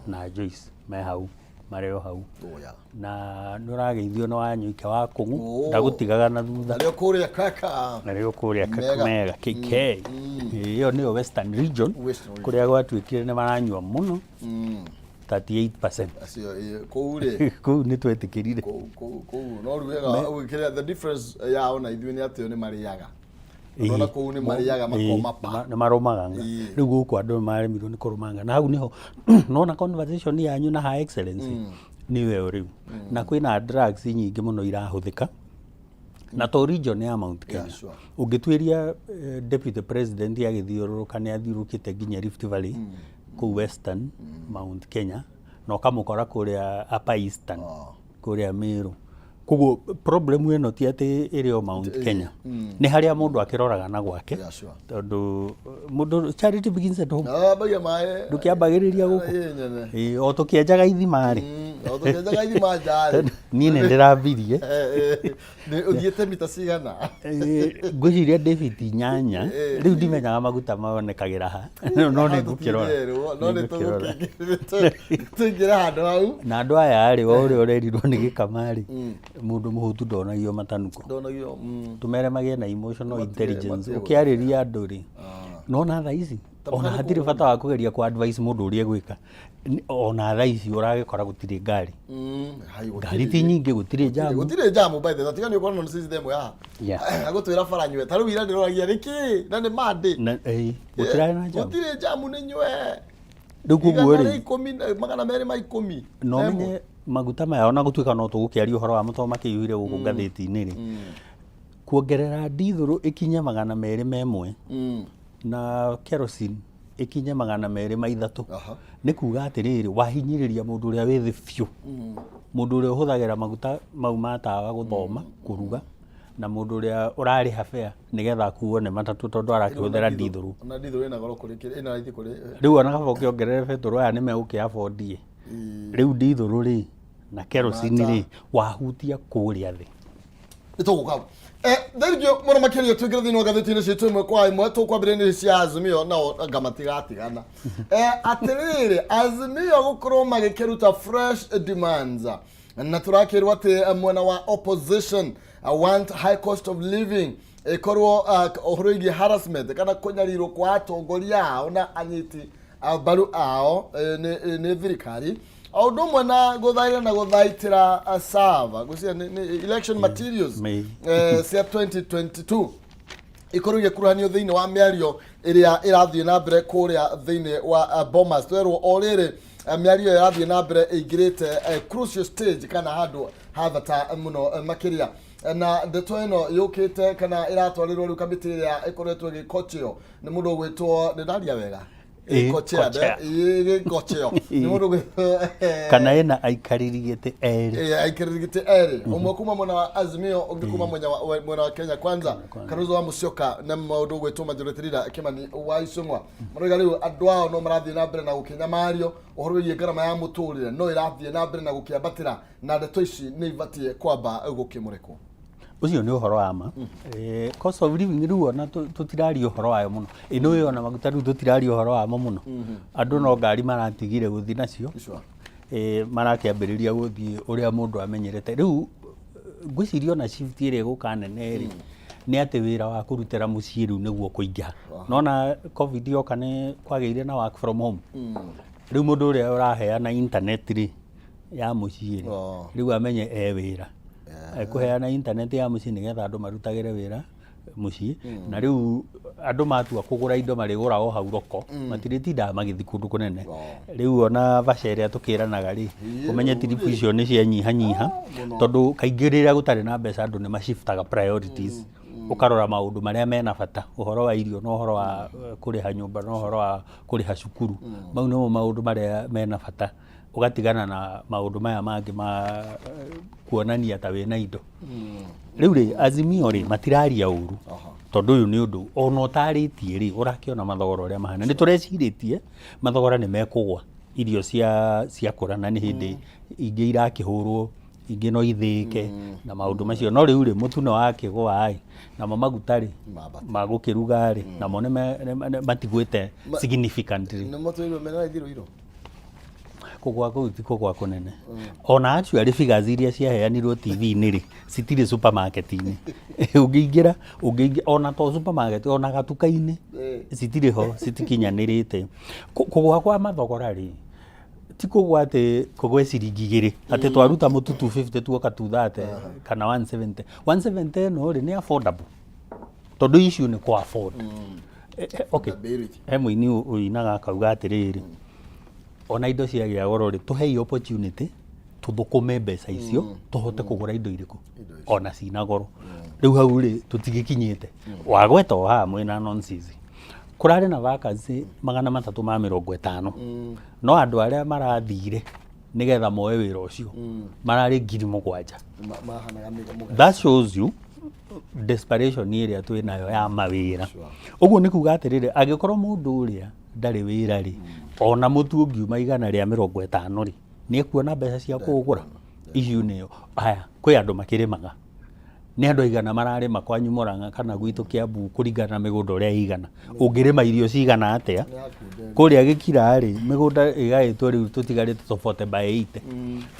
Speaker 3: na Joyce me hau, marĩ o hau.
Speaker 2: Oh, yeah.
Speaker 3: Na nĩ ũrageithio nĩ Wanyũike wa Kũng'u.
Speaker 2: Oh.
Speaker 3: Ndagũtigaga na thutha.
Speaker 2: Arĩ o kũrĩa kaka.
Speaker 3: Arĩ o kũrĩa
Speaker 2: Mega.
Speaker 3: Kakamega KK. Ĩyo nĩyo Western Region.
Speaker 2: Western Region.
Speaker 3: Kũrĩa gwatuĩkire nĩ maranyua mũno 38%.
Speaker 2: Acio kũu rĩ.
Speaker 3: Kũu nĩ twetĩkĩrire.
Speaker 2: Kũu no rĩu wega kĩrĩa the difference yao na ithuĩ nĩ atĩ o nĩ marĩaga. Ũrona kũu nĩ marĩaga makoma pa.
Speaker 3: Nĩ marũmaga. Rĩu gũkũ andũ nĩ maremirwo nĩ kũrũmanga. Na hau nĩho nona conversation yanyu na Her Excellency nĩyo ĩyo rĩu. Na kwĩna drugs nyingĩ mũno irahũthĩka. Na to region ya Mount Kenya.
Speaker 2: Sure.
Speaker 3: Ũngĩtuĩria deputy president agĩthiũrũrũka nĩ athiũrũrũkĩte nginya Rift Valley kũu Western Mount Kenya na ũkamũkora kũrĩa Upper Eastern kũrĩa Meru. Koguo problem ĩno ti atĩ ĩrĩ o Mount Kenya. Nĩ harĩa mũndũ akĩroraga na gwake.
Speaker 2: Yeah, sure.
Speaker 3: Tondũ mũndũ charity begins at home.
Speaker 2: Ambagia maĩ.
Speaker 3: Ndũkĩambagĩrĩria gũkũ.
Speaker 2: Ĩ nyene.
Speaker 3: Ĩĩ, o tũkĩenjaga ithima rĩ.
Speaker 2: O tũkĩenjaga ithima nja rĩ.
Speaker 3: Niĩ nĩ ndĩrambirie.
Speaker 2: Nĩ ũthiĩte mita cigana?
Speaker 3: Ngwĩciria ndĩ biti 8. Rĩu ndimenyaga maguta monekagĩra ha. No nĩ ngũkĩrora.
Speaker 2: Tũtirerwo, no nĩ
Speaker 3: Nĩngũkĩrora.
Speaker 2: tũingĩre handũ hau.
Speaker 3: Na andũ aya rĩ, o ũrĩa ũrerirwo nĩ gĩkama rĩ, mũndũ mũhũtu ndonagio matanuko.
Speaker 2: Ndonagio.
Speaker 3: Tũmere magĩe na emotional
Speaker 2: Matige-
Speaker 3: intelligence.
Speaker 2: Matige.
Speaker 3: Ũkĩarĩria andũ rĩ, nona thaa ici Ona hatirĩ bata wa kũgeria ku advice mũndũ ũrĩa egwĩka. Ona thaa ici ũragĩkora gũtirĩ ngari.
Speaker 2: Hai, gũtirĩ.
Speaker 3: Ngari ti nyingĩ, gũtirĩ jamu.
Speaker 2: Gũtirĩ jamu, by the way, tiga nĩ ũkorwo na system haha. Agũtwĩra bara nyue. Ta rĩu ira ndĩroragia nĩkĩ na nĩ Monday.
Speaker 3: Na gũtirarĩ na jamu.
Speaker 2: Gũtirĩ jamu nĩ nyue.
Speaker 3: Rĩu koguo
Speaker 2: Igana
Speaker 3: rĩ
Speaker 2: rĩa ikũmi 210.
Speaker 3: No menye maguta maya ona gũtuĩka no tũgũkĩaria ũhoro wamo tondũ makĩiyũire gũkũ ngathĩti-inĩ rĩ, kuongerera ndithũrũ ĩkinye 201 na kerosene ĩkinye 203 nĩ kuga atĩrĩrĩ, wahinyĩrĩria mũndũ ũrĩa wĩ thĩ biũ, mũndũ ũrĩa ũhũthagĩra maguta mau ma tawa gũthoma, kũruga, na mũndũ ũrĩa ũrarĩha fare nĩgetha akuo nĩ matatũ tondũ arakĩhũthĩra ndithũrũ.
Speaker 2: Ona ndithũrũ ĩna goro kũrĩ ĩna raithi kũrĩ.
Speaker 3: Rĩu ona kaba ũkĩongerere betũrũ aya nĩ megũkĩ afford ĩ. Rĩu ndithũrũ rĩ na kerosene rĩ wahutia kũrĩa thĩ.
Speaker 2: Nĩ tũgũka thengio mũno makĩria. Tũingĩre thĩinĩ wa ngathĩti-inĩ citũ ĩmwe kwa ĩmwe. Tũkwambĩrĩria nĩ cia Azimio, nao anga matigatigana. Atĩrĩrĩ, Azimio gũkorwo magĩkĩruta fresh demands, na tũrakĩrwo atĩ mwena wa opposition want high cost of living ĩkorwo ũhoro wĩgiĩ harassment kana kũnyarirwo kwa atongoria ao na anyiti mbaru ao nĩ thirikari, o ũndũ ũmwe na gũthaira na gũthaitĩra server gwĩciria nĩ election materials cia 2022 ikorwo igĩkuruhanio thĩinĩ wa mĩario ĩrĩa ĩrathiĩ na mbere kũrĩa thĩinĩ wa Bomas. Twerwo o rĩrĩ mĩario ĩyo ĩrathiĩ na mbere ĩingĩrĩte crucial stage kana handũ ha bata mũno makĩria, na ndeto ĩno yũkĩte kana ĩratwarĩrwo rĩu kamĩtĩ ĩrĩa ĩkoretwo ĩgĩkocheo nĩ mũndũ ũgwĩtwo, nĩ ndaria wega?
Speaker 3: Co-chair.
Speaker 2: Ĩgĩkocheo nĩ mũndũ ũgwĩtwo
Speaker 3: Kana ĩna aikarĩri gĩtĩ erĩ.
Speaker 2: Aikarĩri gĩtĩ erĩ, ũmwe kuma mwena wa Azimio, ũngĩ kuma mwena wa Kenya Kwanza, Kalonzo wa Musyoka, na mũndũ ũgwĩtwo Majority Leader Kimani wa Ichung'wa. Maroiga rĩu andũ ao no marathiĩ na mbere na gũkĩnyamario ũhoro wĩgiĩ ngarama ya mũtũrĩre no ĩrathiĩ na mbere na gũkĩambatĩra, na ndeto ici nĩ ibatiĩ kwamba gũkĩmũrĩkwo.
Speaker 3: Ũcio nĩ ũhoro wa ma. Cost of living rĩu ona tũtiraria ũhoro wayo mũno. Ĩno ĩyo ona maguta rĩu tũtiraria ũhoro wamo mũno. Andũ no ngari maratigire gũthiĩ nacio. Marakĩambĩrĩria gũthiĩ ũrĩa mũndũ amenyerete. Rĩu ngwĩciria ona shift ĩrĩa ĩgũka nene rĩ, nĩ atĩ wĩra wa kũrutĩra mũciĩ rĩu nĩguo kũingĩha. Nona COVID yoka nĩ kwagĩire na work from home. Rĩu mũndũ ũrĩa ũraheana internet rĩ ya mũciĩ rĩ, rĩu amenye e wĩra ekũheana internet ya mũciĩ nĩgetha andũ marutagĩre wĩra mũciĩ. Na rĩu andũ matua kũgũra indo marĩgũra o hau roko, matirĩtindaga magĩthiĩ kũndũ kũnene. Rĩu ona vaca ĩrĩa tũkĩranaga rĩ, ũmenye tiribu icio nĩ cianyihanyiha, tondũ kaingĩ rĩrĩa gũtarĩ na mbeca andũ nĩ mashiftaga priorities, ũkarora maũndũ marĩa mena bata, ũhoro wa irio na ũhoro wa kũrĩha nyũmba na ũhoro wa kũrĩha cukuru, mau nĩmo maũndũ marĩa mena bata, ũgatigana na maũndũ maya mangĩ ma kuonania ta wĩna indo. Rĩu rĩ, Azimio rĩ matiraria ũru, tondũ ũyũ nĩ ũndũ ona ũtarĩtie rĩ, ũrakĩona mathogora ũrĩa mahana. Nĩ tũrecirĩtie mathogora nĩ mekũgwa irio cia ciakũra, na nĩ hĩndĩ ingĩ irakĩhũrwo, ingĩ no ithĩĩke na maũndũ macio. No rĩu rĩ, mũtu nĩ wakĩgũa ĩ, namo maguta rĩ
Speaker 2: Mambata.
Speaker 3: magũkĩruga rĩ, namo nĩ matigwĩte significantly.
Speaker 2: Nĩ matwĩrwo mena raithi rũirũ.
Speaker 3: Kũgwa kũu ti kũgwa kũnene. Ona actually figures iria ciaheanirwo TV-inĩ rĩ, citirĩ supermarket-inĩ ũngĩingĩra, ũngĩingĩra ona to supermarket, ona gatuka-inĩ citirĩ ho, citikinyanĩrĩte. Kũgwa kwa mathogora rĩ, ti kũgwa atĩ kũgwe ciringi 2, atĩ twaruta mũtu 250 tuoka 230 kana 170. 170 ĩno rĩ nĩ affordable, tondũ issue nĩ kũ afford. Okay.
Speaker 2: Affordability.
Speaker 3: He mũini ũinaga akauga atĩrĩrĩ, ona indo ciagĩa goro rĩ, tũhei opportunity tũthũkũme mbeca icio tũhote kũgũra indo irĩkũ ona cina goro. Rĩu hau rĩ tũtigĩkinyĩte. Wagweta o haha mwĩna nonsense, kũrarĩ na vacancy 350, no andũ arĩa marathire nĩgetha moe wĩra ũcio mararĩ 7,000.
Speaker 2: Mahanaga mũga.
Speaker 3: That shows you desperation ĩrĩa twĩ nayo ya mawĩra. Ũguo nĩ kuga atĩrĩrĩ, angĩkorwo mũndũ ũrĩa ndarĩ wĩra rĩ, ona mũtu ũngiuma 150 rĩ, nĩ ekuona mbeca cia kũũgũra. Issue nĩyo haya, kwĩ andũ makĩrĩmaga. Nĩ andũ aigana mararĩma kwanyu Murang'a kana gwitũ Kiambu, kũringana na mĩgũnda ũrĩa ĩigana? Ũngĩrĩma irio cigana atĩa? Kũrĩa Gĩkira rĩ, mĩgũnda ĩgaĩtwo rĩu tũtigarĩte to 40 by 80.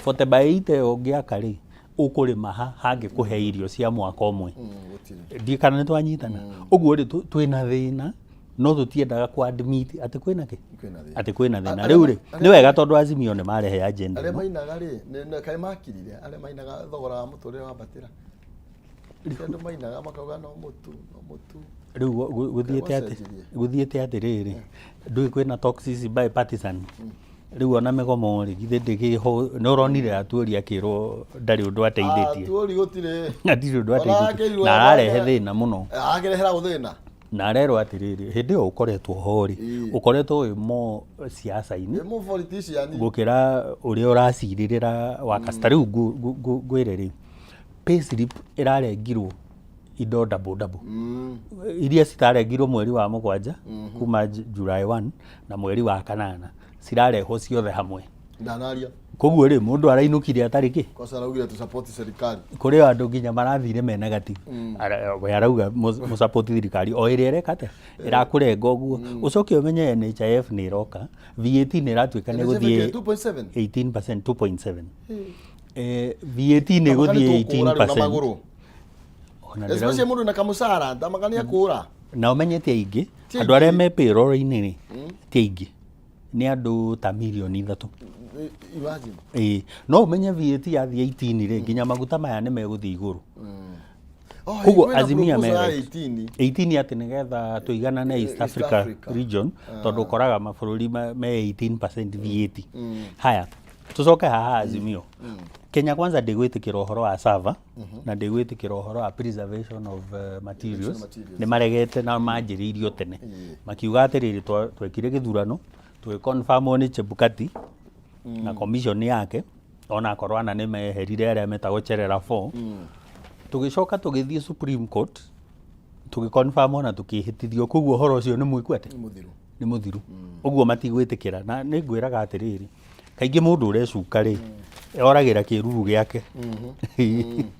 Speaker 3: 40 by 80 ĩyo ũngĩaka rĩ, ũkũrĩma ha hangĩkũhe irio cia mwaka ũmwe?
Speaker 2: Gũtirĩ.
Speaker 3: Ndiĩ kana nĩ twanyitana. Ũguo rĩ, twĩna thĩna. No tũtiendaga ku admit atĩ kwĩna kĩ,
Speaker 2: Kwĩna thĩna.
Speaker 3: atĩ kwĩna thĩna.
Speaker 2: Arĩa
Speaker 3: Rĩu rĩ,
Speaker 2: arĩa
Speaker 3: nĩ wega tondũ Azimio nĩ marehe agenda
Speaker 2: arĩa
Speaker 3: ĩno.
Speaker 2: Mainaga rĩ, kaĩ makirire arĩa mainaga thogora wa mũtũrĩre wambatĩra? Ti andũ mainaga makauga no mũtu, no mũtu.
Speaker 3: Rĩu gũthiĩte atĩ
Speaker 2: Gwacenjirie.
Speaker 3: Gũthiĩte atĩrĩrĩ, ndũĩ kwĩna toxicity bipartisan. Rĩu ona mĩgomo rĩ, githĩ ndĩkĩho? Nĩ ũronire Atuori akĩrwo ndarĩ ũndũ ateithĩtie?
Speaker 2: Atuori gũtirĩ.
Speaker 3: Hatirĩ ũndũ
Speaker 2: Ona
Speaker 3: ateithĩtie
Speaker 2: akĩirwo
Speaker 3: na ararehe thĩna mũno.
Speaker 2: Akĩrehera gũthĩna.
Speaker 3: Na arerwo atĩrĩrĩ, hĩndĩ ĩyo ũkoretwo ho rĩ, ũkoretwo wĩ mo siasa-inĩ
Speaker 2: Nĩ mũ politician.
Speaker 3: Gũkĩra ũrĩa ũracirĩrĩra workers. Ta rĩu ngwĩre rĩ, payslip ĩrarengirwo indo double double iria citarengirwo mweri wa 7 kuma July 1 na mweri wa 8 cirarehwo ciothe hamwe.
Speaker 2: Ndanaria.
Speaker 3: Koguo rĩ, mũndũ arainũkire atarĩ kĩ.
Speaker 2: Kosa araugire tu support serikali.
Speaker 3: Kũrĩ o andũ nginya marathire me negative. We arauga mũsupport thirikari o ĩrĩa ĩreka atĩa, ĩrakũrenga ũguo. Ũcoke ũmenye NHIF nĩ ĩroka, VAT nĩ ĩratuĩka nĩ
Speaker 2: NHIF
Speaker 3: gũthiĩ
Speaker 2: 2.7?
Speaker 3: 18%, 2.7. VAT nĩ ĩgũthiĩ
Speaker 2: Tũkũra rĩu na
Speaker 3: 18%.
Speaker 2: magũrũ.
Speaker 3: Ona ndĩrauga-
Speaker 2: Especially mũndũ na kamũcara ndamaka nĩ akũra.
Speaker 3: Na ũmenye ti aingĩ
Speaker 2: Ti
Speaker 3: andũ arĩa
Speaker 2: aingĩ.
Speaker 3: me payroll-inĩ rĩ, ti aingĩ, nĩ andũ ta mirioni 3.
Speaker 2: Imagine.
Speaker 3: Ĩĩ, no ũmenye VAT yathiĩ 18 rĩ, nginya maguta maya nĩ megũthiĩ igũrũ.
Speaker 2: Oh,
Speaker 3: Koguo
Speaker 2: kwĩna
Speaker 3: Azimia
Speaker 2: proposal ya
Speaker 3: me
Speaker 2: 18.
Speaker 3: 18 atĩ nĩgetha tũiganane East
Speaker 2: East
Speaker 3: Africa
Speaker 2: Africa.
Speaker 3: region, tondũ ũkoraga mabũrũri me 18% VAT. Haya, tũcoke haha Azimio. Kenya Kwanza ndĩgwĩtĩkĩra ũhoro wa server na ndĩgwĩtĩkĩra ũhoro wa preservation of materials.
Speaker 2: Materials.
Speaker 3: Nĩ maregete na manjĩrĩirio tene makiuga atĩrĩrĩ, twekire gĩthurano tũgĩconfirmwo nĩ Chebukati na commission yake, ona akorwo ana nĩ meherire arĩa metagwo Cherera 4. Tũgĩcoka tũgĩthiĩ Supreme Court, tũgĩconfirmwo na tũkĩhĩtithio, koguo ũhoro ũcio nĩ mwĩku atĩ
Speaker 2: Nĩ mũthiru.
Speaker 3: Nĩ mũthiru. Ũguo matigwĩtĩkĩra. Na nĩ ngwĩraga atĩrĩrĩ, kaingĩ mũndũ ũrecuka rĩ, oragĩra kĩruru gĩake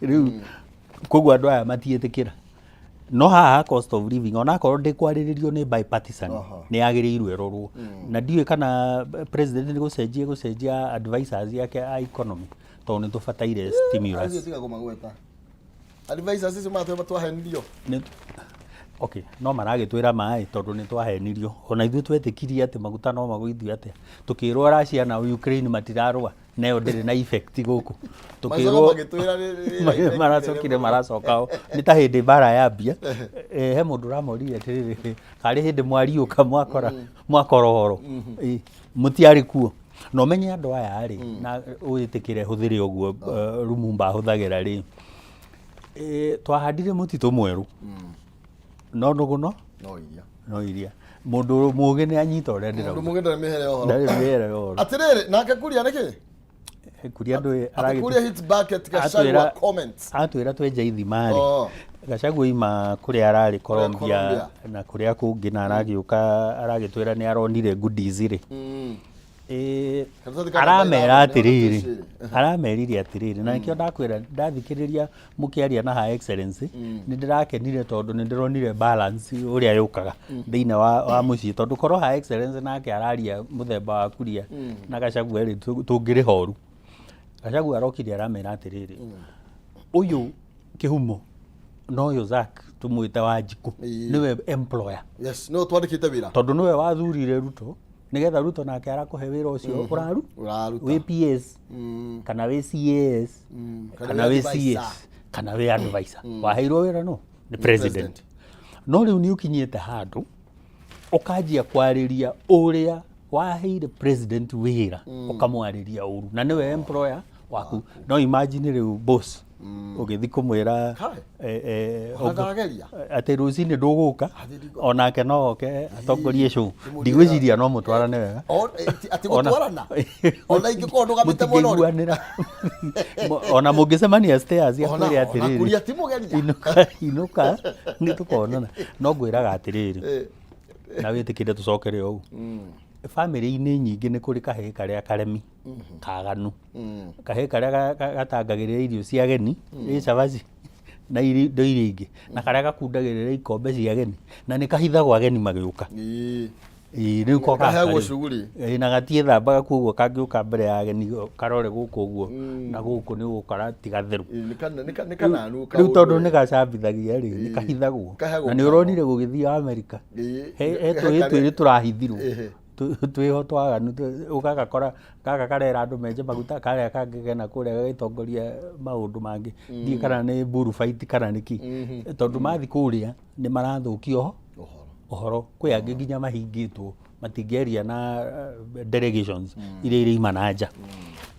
Speaker 3: rĩu. Koguo andũ aya matiĩtĩkĩra. No haha cost of living, onakorwo ndĩkwarĩrĩrio nĩ bipartisan, nĩ yagĩrĩirwo ĩrorwo. Na ndiũĩ kana president nĩ gũcenjia advisors yake a economy, tondũ nĩ tũbataire stimulus.
Speaker 2: Acio tiga kũmagweta. Advisors icio matwĩra twahenirio.
Speaker 3: Okay, no maragĩtwĩra maĩ tondũ nĩ twahenirio. Ona ithuĩ twetĩkirie atĩ maguta no magũithio atĩa, tũkĩrwo Russia na Ukraine matirarũa nayo ndĩrĩ na effect gũkũ.
Speaker 2: Macoka magĩtwĩra nĩ-
Speaker 3: Maracokire maracoka o nĩ ta hĩndĩ mbara yambia. He mũndũ ũramoririe atĩrĩrĩ, karĩ hĩndĩ mwariũka mwakora mwakora ũhoro? Ĩ, mũtiarĩ kuo. Na ũmenye andũ aya rĩ, na wĩtĩkĩre hũthĩre ũguo Lumumba ahũthagĩra rĩ, twahandire mũtitũ mwerũ no nũgũno
Speaker 2: No iria.
Speaker 3: No iria mũndũ mũgĩ nĩ anyita ũrĩa
Speaker 2: Mũndũ
Speaker 3: ndĩrauga.
Speaker 2: mũgĩ ndarĩ mĩhere ũhoro.
Speaker 3: Ndarĩ mĩhere ũhoro.
Speaker 2: Atĩrĩrĩ, nake Kuria nĩkĩ?
Speaker 3: Kuria ndũĩ
Speaker 2: Atĩ Kuria hits back at Gachagua comments.
Speaker 3: Atwĩra twenja ithima rĩ,
Speaker 2: Oh.
Speaker 3: Gachagua ima kũrĩa ararĩ Colombia
Speaker 2: Colombia.
Speaker 3: na kũrĩa kũngĩ, na aragĩũka aragĩtwĩra nĩ aronire goodies rĩ.
Speaker 2: Karatathi ka
Speaker 3: Aramera
Speaker 2: namba
Speaker 3: atĩrĩrĩ,
Speaker 2: 5,
Speaker 3: aramerire atĩrĩrĩ, na nĩkĩo ndakwĩra ndathikĩrĩria mũkĩaria na Her Excellency nĩ ndĩrakenire, tondũ nĩ ndĩronire balance ũrĩa yũkaga thĩinĩ wa mũciĩ, tondũ korwo Her Excellency nake araria mũthemba wa Kuria na Gachagua rĩ, tũngĩrĩ horu. Gachagua arokire aramera atĩrĩrĩ, ũyũ kĩhumo no ũyũ Zack tũmwĩte Wanjikũ nĩwe employer.
Speaker 2: Yes, no twandĩkĩte wĩra.
Speaker 3: Tondũ nĩwe wathurire Ruto, nĩgetha Ruto nake arakũhe wĩra ũcio ũraru
Speaker 2: Ũraruta.
Speaker 3: Wĩ PS kana wĩ CAS
Speaker 2: Kana
Speaker 3: kana
Speaker 2: wĩ
Speaker 3: wĩ
Speaker 2: advisor.
Speaker 3: CS kana wĩ advisor, waheirwo wĩra no nĩ president.
Speaker 2: President.
Speaker 3: No rĩu nĩ ũkinyĩte handũ ũkanjia kwarĩria ũrĩa waheire president wĩra, ũkamwarĩria ũru na nĩwe employer waku. No imagine rĩu boss ũgĩthiĩ kũmwĩra
Speaker 2: Kai.
Speaker 3: Ona
Speaker 2: Ona ndageria.
Speaker 3: Atĩ rũcinĩ ndũgũka.
Speaker 2: Atĩ
Speaker 3: Onake no oke atongorie show.
Speaker 2: Ndĩmũrie
Speaker 3: Ndigwĩciria no mũtwarane wega.
Speaker 2: Atĩ gũtwarana ona ingĩkorwo ndũgamĩte mwena ũrĩkũ.
Speaker 3: Mũtingĩiguanĩra ona mũngĩcemania stairs.
Speaker 2: Ona
Speaker 3: Akwĩre
Speaker 2: ona
Speaker 3: atĩrĩrĩ,
Speaker 2: Kuria ti mũgeria.
Speaker 3: Inũka, inũka, nĩ tũkonana. No ngwĩraga atĩrĩrĩ, na wĩtĩkĩre tũcokere ũũ, bamĩrĩ-inĩ nyingĩ nĩ kũrĩ kahĩĩ karĩa karemi kaganu, kahĩĩ karĩa gatangagĩrĩra irio cia ageni ĩ cabaci na indo iria ingĩ, na karĩa gakundagĩrĩra ikombe cia ageni na nĩ kahithagwo ageni magĩũka. Ĩĩ, rĩu ko gaka
Speaker 2: Kaheagwo
Speaker 3: rĩ,
Speaker 2: shughuli.
Speaker 3: Ĩĩ, na gatiĩthambaga koguo kangĩũka mbere ya ageni karore gũkũ ũguo na gũkũ nĩ ũgũkora ti gatheru.
Speaker 2: Ĩĩ, nĩ kananu
Speaker 3: Rĩu tondũ
Speaker 2: kaũndũ
Speaker 3: nĩ gacambithagia rĩ, nĩ kahithagwo.
Speaker 2: Kaheagwo
Speaker 3: Na nĩ
Speaker 2: kanua.
Speaker 3: ũronire gũgĩthiĩ Amerika.
Speaker 2: Ĩĩ,
Speaker 3: He
Speaker 2: he
Speaker 3: tũhĩ
Speaker 2: karĩa-
Speaker 3: twĩrĩ tũrahithirwo.
Speaker 2: Ĩhĩ.
Speaker 3: Twĩho twaganu ũgagakora gaka karera andũ menje maguta karĩa kangĩ kena kũrĩa gagĩtongoria maũndũ mangĩ. Ndiũĩ kana nĩ bull fight kana nĩkĩ. Tondũ mathiĩ kũrĩa nĩ marathũkia ũhoro.
Speaker 2: Ũhoro.
Speaker 3: Ũhoro kwĩ angĩ nginya mahingĩtwo matingĩaria na delegations iria iraima na nja.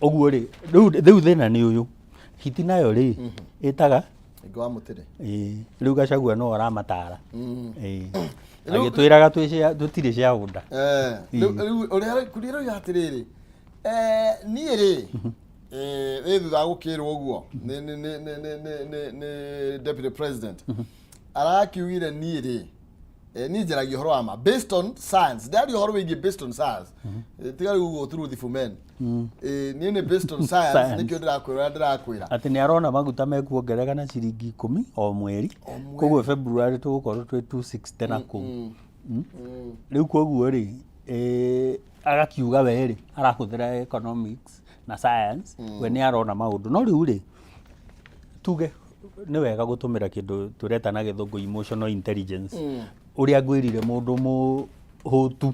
Speaker 3: Ũguo rĩ, rĩu thĩna nĩ ũyũ, hiti nayo rĩ, ĩtaga
Speaker 2: Ingĩ wa mũtĩrĩ.
Speaker 3: Ĩĩ, rĩu Gachagua no aramatara. Ĩĩ. Agĩtwĩraga tũtirĩ shareholder.
Speaker 2: Rĩu ũrĩa kuria rĩu atĩrĩrĩ, niĩ rĩ, rĩ thutha wa gũkĩrwo ũguo nĩ deputy president arakiugire niĩ rĩ, niĩ njaragia ũhoro wa ma based on science, ndaria ũhoro wĩgiĩ based on science. Tiga rĩu ũguo truthful men. Niĩ nĩ based on science.
Speaker 3: Science.
Speaker 2: Nĩkĩo ndĩrakwĩra ũrĩa ndĩrakwĩra.
Speaker 3: Atĩ nĩ arona maguta mekuongerereka na ciringi 10 o mweri, koguo February tũgũkorwo twĩ 260 na kũu. Rĩu koguo rĩ, agakiuga we rĩ arahũthĩra economics na science, we nĩ arona maũndũ. No rĩu rĩ, tuge nĩ wega gũtũmĩra kĩndũ tũreta na gĩthũngũ emotional intelligence. Ũrĩa ngwĩrire, mũndũ mũhũtu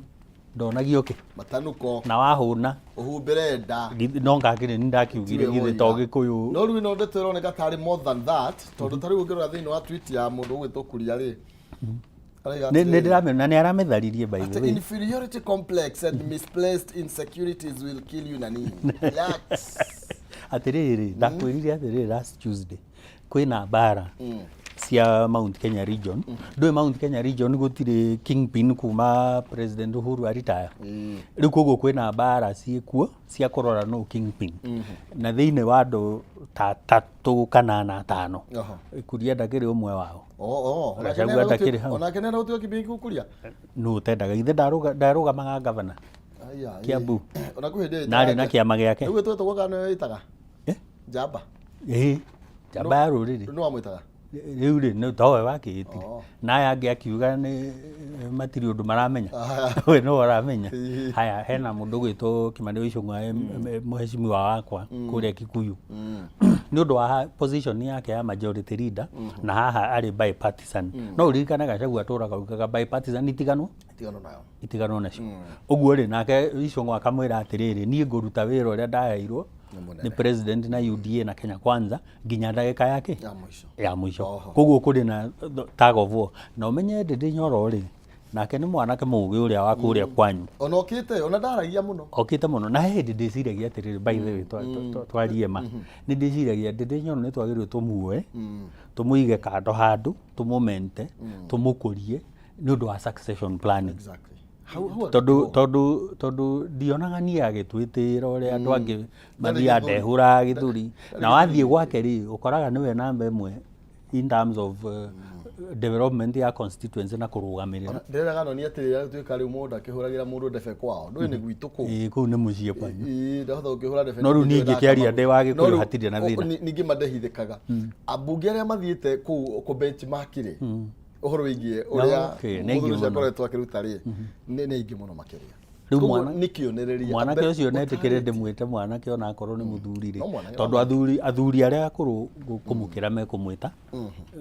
Speaker 3: ndonagio kĩ?
Speaker 2: Matanuko.
Speaker 3: Na wahũna
Speaker 2: ũhumbĩre nda.
Speaker 3: No ngakĩrĩ nĩ ndakiugire
Speaker 2: Tiwe
Speaker 3: githĩ to
Speaker 2: woiga.
Speaker 3: gĩkũyũ.
Speaker 2: No rĩu ĩno ndeto ĩroneka tarĩ more than that, tondũ ta rĩu ũngĩrora thĩinĩ wa tweet ya mũndũ ũgwĩtwo Kuria rĩ, arauga
Speaker 3: Nĩ
Speaker 2: atĩrĩrĩ,
Speaker 3: ndĩramenya na nĩ aramĩtharirie, by the
Speaker 2: atĩ
Speaker 3: way.
Speaker 2: Inferiority complex and misplaced insecurities will kill you nani. Relax.
Speaker 3: Atĩrĩrĩ, ndakwĩrire atĩrĩrĩ, last Tuesday kwĩna mbara cia Mount Kenya region. Ndũĩ Mount Kenya region gũtirĩ kingpin kuma President Uhuru aritaya. Rĩu koguo kwĩna mbara ciĩkuo cia kũrora nũ kingpin, na thĩinĩ wa andũ ta tatũ kana ana atano, Kuria ndakĩrĩ ũmwe wao.
Speaker 2: Oh, onake
Speaker 3: Gachagua
Speaker 2: nĩarenda
Speaker 3: ndakĩrĩ hau.
Speaker 2: Onake nĩarenda gũtuĩka kĩbĩki kuria.
Speaker 3: Nũ ũtendaga? Ithe ndarũgamaga gavana
Speaker 2: Aya, ĩĩ.
Speaker 3: Kiambu?
Speaker 2: Ona kwĩ hĩndĩ
Speaker 3: Na arĩ na kĩama gĩake.
Speaker 2: Rĩu ĩtwetwo kana nĩyo ĩtaga
Speaker 3: Eh?
Speaker 2: njamba.
Speaker 3: Ĩĩ, njamba ya rũrĩrĩ.
Speaker 2: Nĩ wamwĩtaga?
Speaker 3: Rĩu rĩ, nĩ towe wakĩĩtire.
Speaker 2: Oh.
Speaker 3: Na aya angĩ akiuga nĩ matirĩ ũndũ maramenya.
Speaker 2: Aya.
Speaker 3: We no aramenya.
Speaker 2: Ĩĩ.
Speaker 3: Haya, hena mũndũ ũgwĩtwo Kimani wa Ichung'wa, mũheshimiwa wakwa kũrĩa Kikuyu, nĩ ũndũ wa position yake ya majority leader na haha arĩ bipartisan. No ũririkane Gachagua atũraga augaga bipartisan itiganwo.
Speaker 2: Tigano nayo.
Speaker 3: Itiganwo nacio. Ũguo rĩ, nake Ichung'wa akamwĩra atĩrĩrĩ, niĩ ngũruta wĩra ũrĩa ndaheirwo
Speaker 2: Nĩ mũnene.
Speaker 3: nĩ president na UDA na Kenya Kwanza nginya ndagĩka yake
Speaker 2: ya mũico.
Speaker 3: Ya mũico.
Speaker 2: Oho.
Speaker 3: Koguo kũrĩ na tug of war. Na ũmenye Ndĩndĩ Nyoro rĩ, nake nĩ mwanake mũgĩ ũrĩa wa kũrĩa kwanyu.
Speaker 2: Ona okĩte ona ndaragia mũno.
Speaker 3: Okĩte mũno. Na he hĩndĩ ndĩciragia atĩrĩrĩ, by the way, twarie ma, nĩ ndĩciragia Ndĩndĩ Nyoro nĩ twagĩrĩirwo tũmuoe, tũmũige kando handũ, tũmũmente, tũmũkũrie nĩ ũndũ wa succession planning.
Speaker 2: Exactly. Hau
Speaker 3: Tondũ ndionaga niĩ agĩtwĩtĩĩra ũrĩa andũ angĩ mathiaga.
Speaker 2: Gĩthũri.
Speaker 3: Ndehũraga gĩthũri. Na wathiĩ gwake rĩ, ũkoraga nĩwe namba ĩmwe in terms of development ya constituency na kũrũgamĩrĩra.
Speaker 2: Ndĩreraga noni atĩrĩrĩ, tuĩka rĩu mũndũ akĩhũragĩra mũndũ ndebe kwao, ndũĩ nĩ gwitũ kũu.
Speaker 3: Ĩĩ, kũu nĩ mũciĩ kwanyu.
Speaker 2: Ĩĩ, ndahota gũkĩhũra ndebe.
Speaker 3: No rĩu
Speaker 2: ningĩ
Speaker 3: niĩ ingĩkĩaria ndĩ wa
Speaker 2: No
Speaker 3: Gĩkũyũ
Speaker 2: rĩu,
Speaker 3: hatirĩ na thĩna.
Speaker 2: Ningĩ mandehithĩkaga ambunge arĩa mathiĩte kũu kũ benchmark rĩ, ũhoro wĩgiĩ ũrĩa
Speaker 3: Okay, nĩ aingĩ
Speaker 2: mũthuri ũcio
Speaker 3: mũno.
Speaker 2: akoretwo akĩruta rĩ, nĩ aingĩ mũno makĩria.
Speaker 3: Rĩu
Speaker 2: Koguo
Speaker 3: mwana-
Speaker 2: nĩ kĩonereria.
Speaker 3: Mwanake ũcio netĩkĩre
Speaker 2: ũtarĩte.
Speaker 3: ndĩmwĩte mwanake ona akorwo nĩ mũthuri rĩ,
Speaker 2: No mwanake,
Speaker 3: tondũ athuri arĩa akũrũ kũmũkĩra mekũmwĩta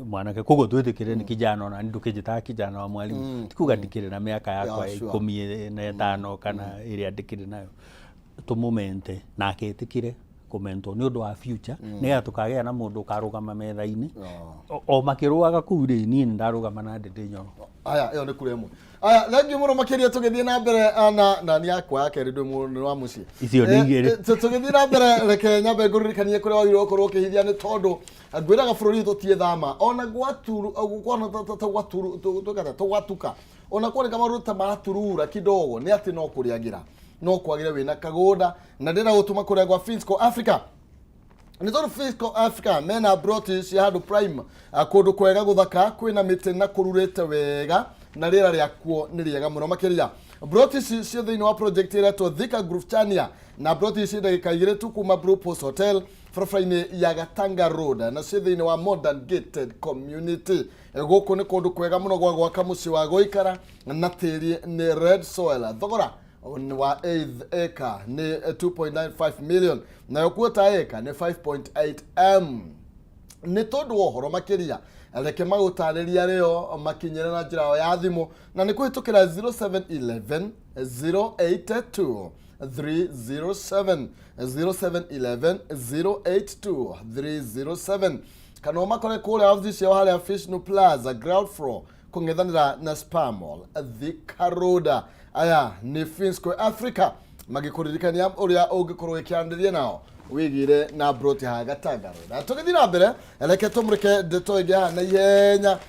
Speaker 3: mwanake, koguo twĩtĩkĩre nĩ kijana. Ona niĩ ndũkĩnjĩtaga kijana wa mwalimu, ti kuga ndikĩrĩ na mĩaka yakwa 15 kana ĩrĩa ndĩkĩrĩ nayo. Tũmũmente nake etĩkĩre kũmentwo nĩ ũndũ wa future, nĩgetha tũkagĩa na mũndũ ũkarũgama metha-inĩ. O makĩrũaga kũu rĩ, niĩ nĩ ndarũgama na Ndĩndĩ Nyoro.
Speaker 2: Aya, ĩyo nĩ kura ĩmwe. Aya, thank you mũno makĩria. Tũgĩthiĩ na mbere, na nĩ yakwa ya kerĩ, ndĩ mũndũ wa mũciĩ.
Speaker 3: Icio nĩ igĩrĩ.
Speaker 2: Tũgĩthiĩ na mbere, reke nyambe ngũririkanie kũrĩa wagĩrĩirwo gũkorwo ũkĩhithia, nĩ tondũ ngwĩraga bũrũri ũyũ tũtiĩthama ona gwaturu kwana ta gwaturu twĩkata tũgwatuka, ona kuoneka maũndũ ta maturura kidogo, nĩ atĩ no kũrĩagĩra no kwagĩre wĩna kagũnda. Na ndĩrenda gũtũma kũrĩa gwa Finsco Africa, nĩ tondũ Fisco Africa mena broti cia handũ prime, kũndũ kwega gũthaka, kwĩna mĩtĩ na kũrurĩte wega na rĩera rĩakuo nĩ rĩega mũno makĩria. Broti ici ciĩ thĩinĩ wa project ĩretwo Thika Groove Chania, na broti ici ndagĩka 2 tu kuma Blue Post Hotel, barabara-inĩ ya Gatanga Road, na ciĩ thĩinĩ wa modern gated community. Gũkũ nĩ kũndũ kwega mũno gwa gwaka mũciĩ wa gũikara na tĩri nĩ red soil. Thogora wa eighth acre nĩ 2.95 million, nayo quarter acre nĩ 5.8 m. Nĩ tondũ wa ũhoro makĩria, reke magũtarĩria rĩo makinyĩre na njĩra yao ya thimũ, na nĩ kũhĩtũkĩra 0711 082 307, 0711 082 307, kana ũmakore kũrĩa wabici ciao harĩa Fishnu Plaza, ground floor, kũng'ethanĩra na Spar Mall, Thika Road. Aya nĩ Finsco Africa magĩkũririkania ũrĩa ũngĩkorwo ũkĩaranĩria nao wĩgĩre na broti haha Gatanga Road. Na tũgĩthiĩ na mbere, reke tũmũrĩke ndeto ĩngĩ haha na ihenya.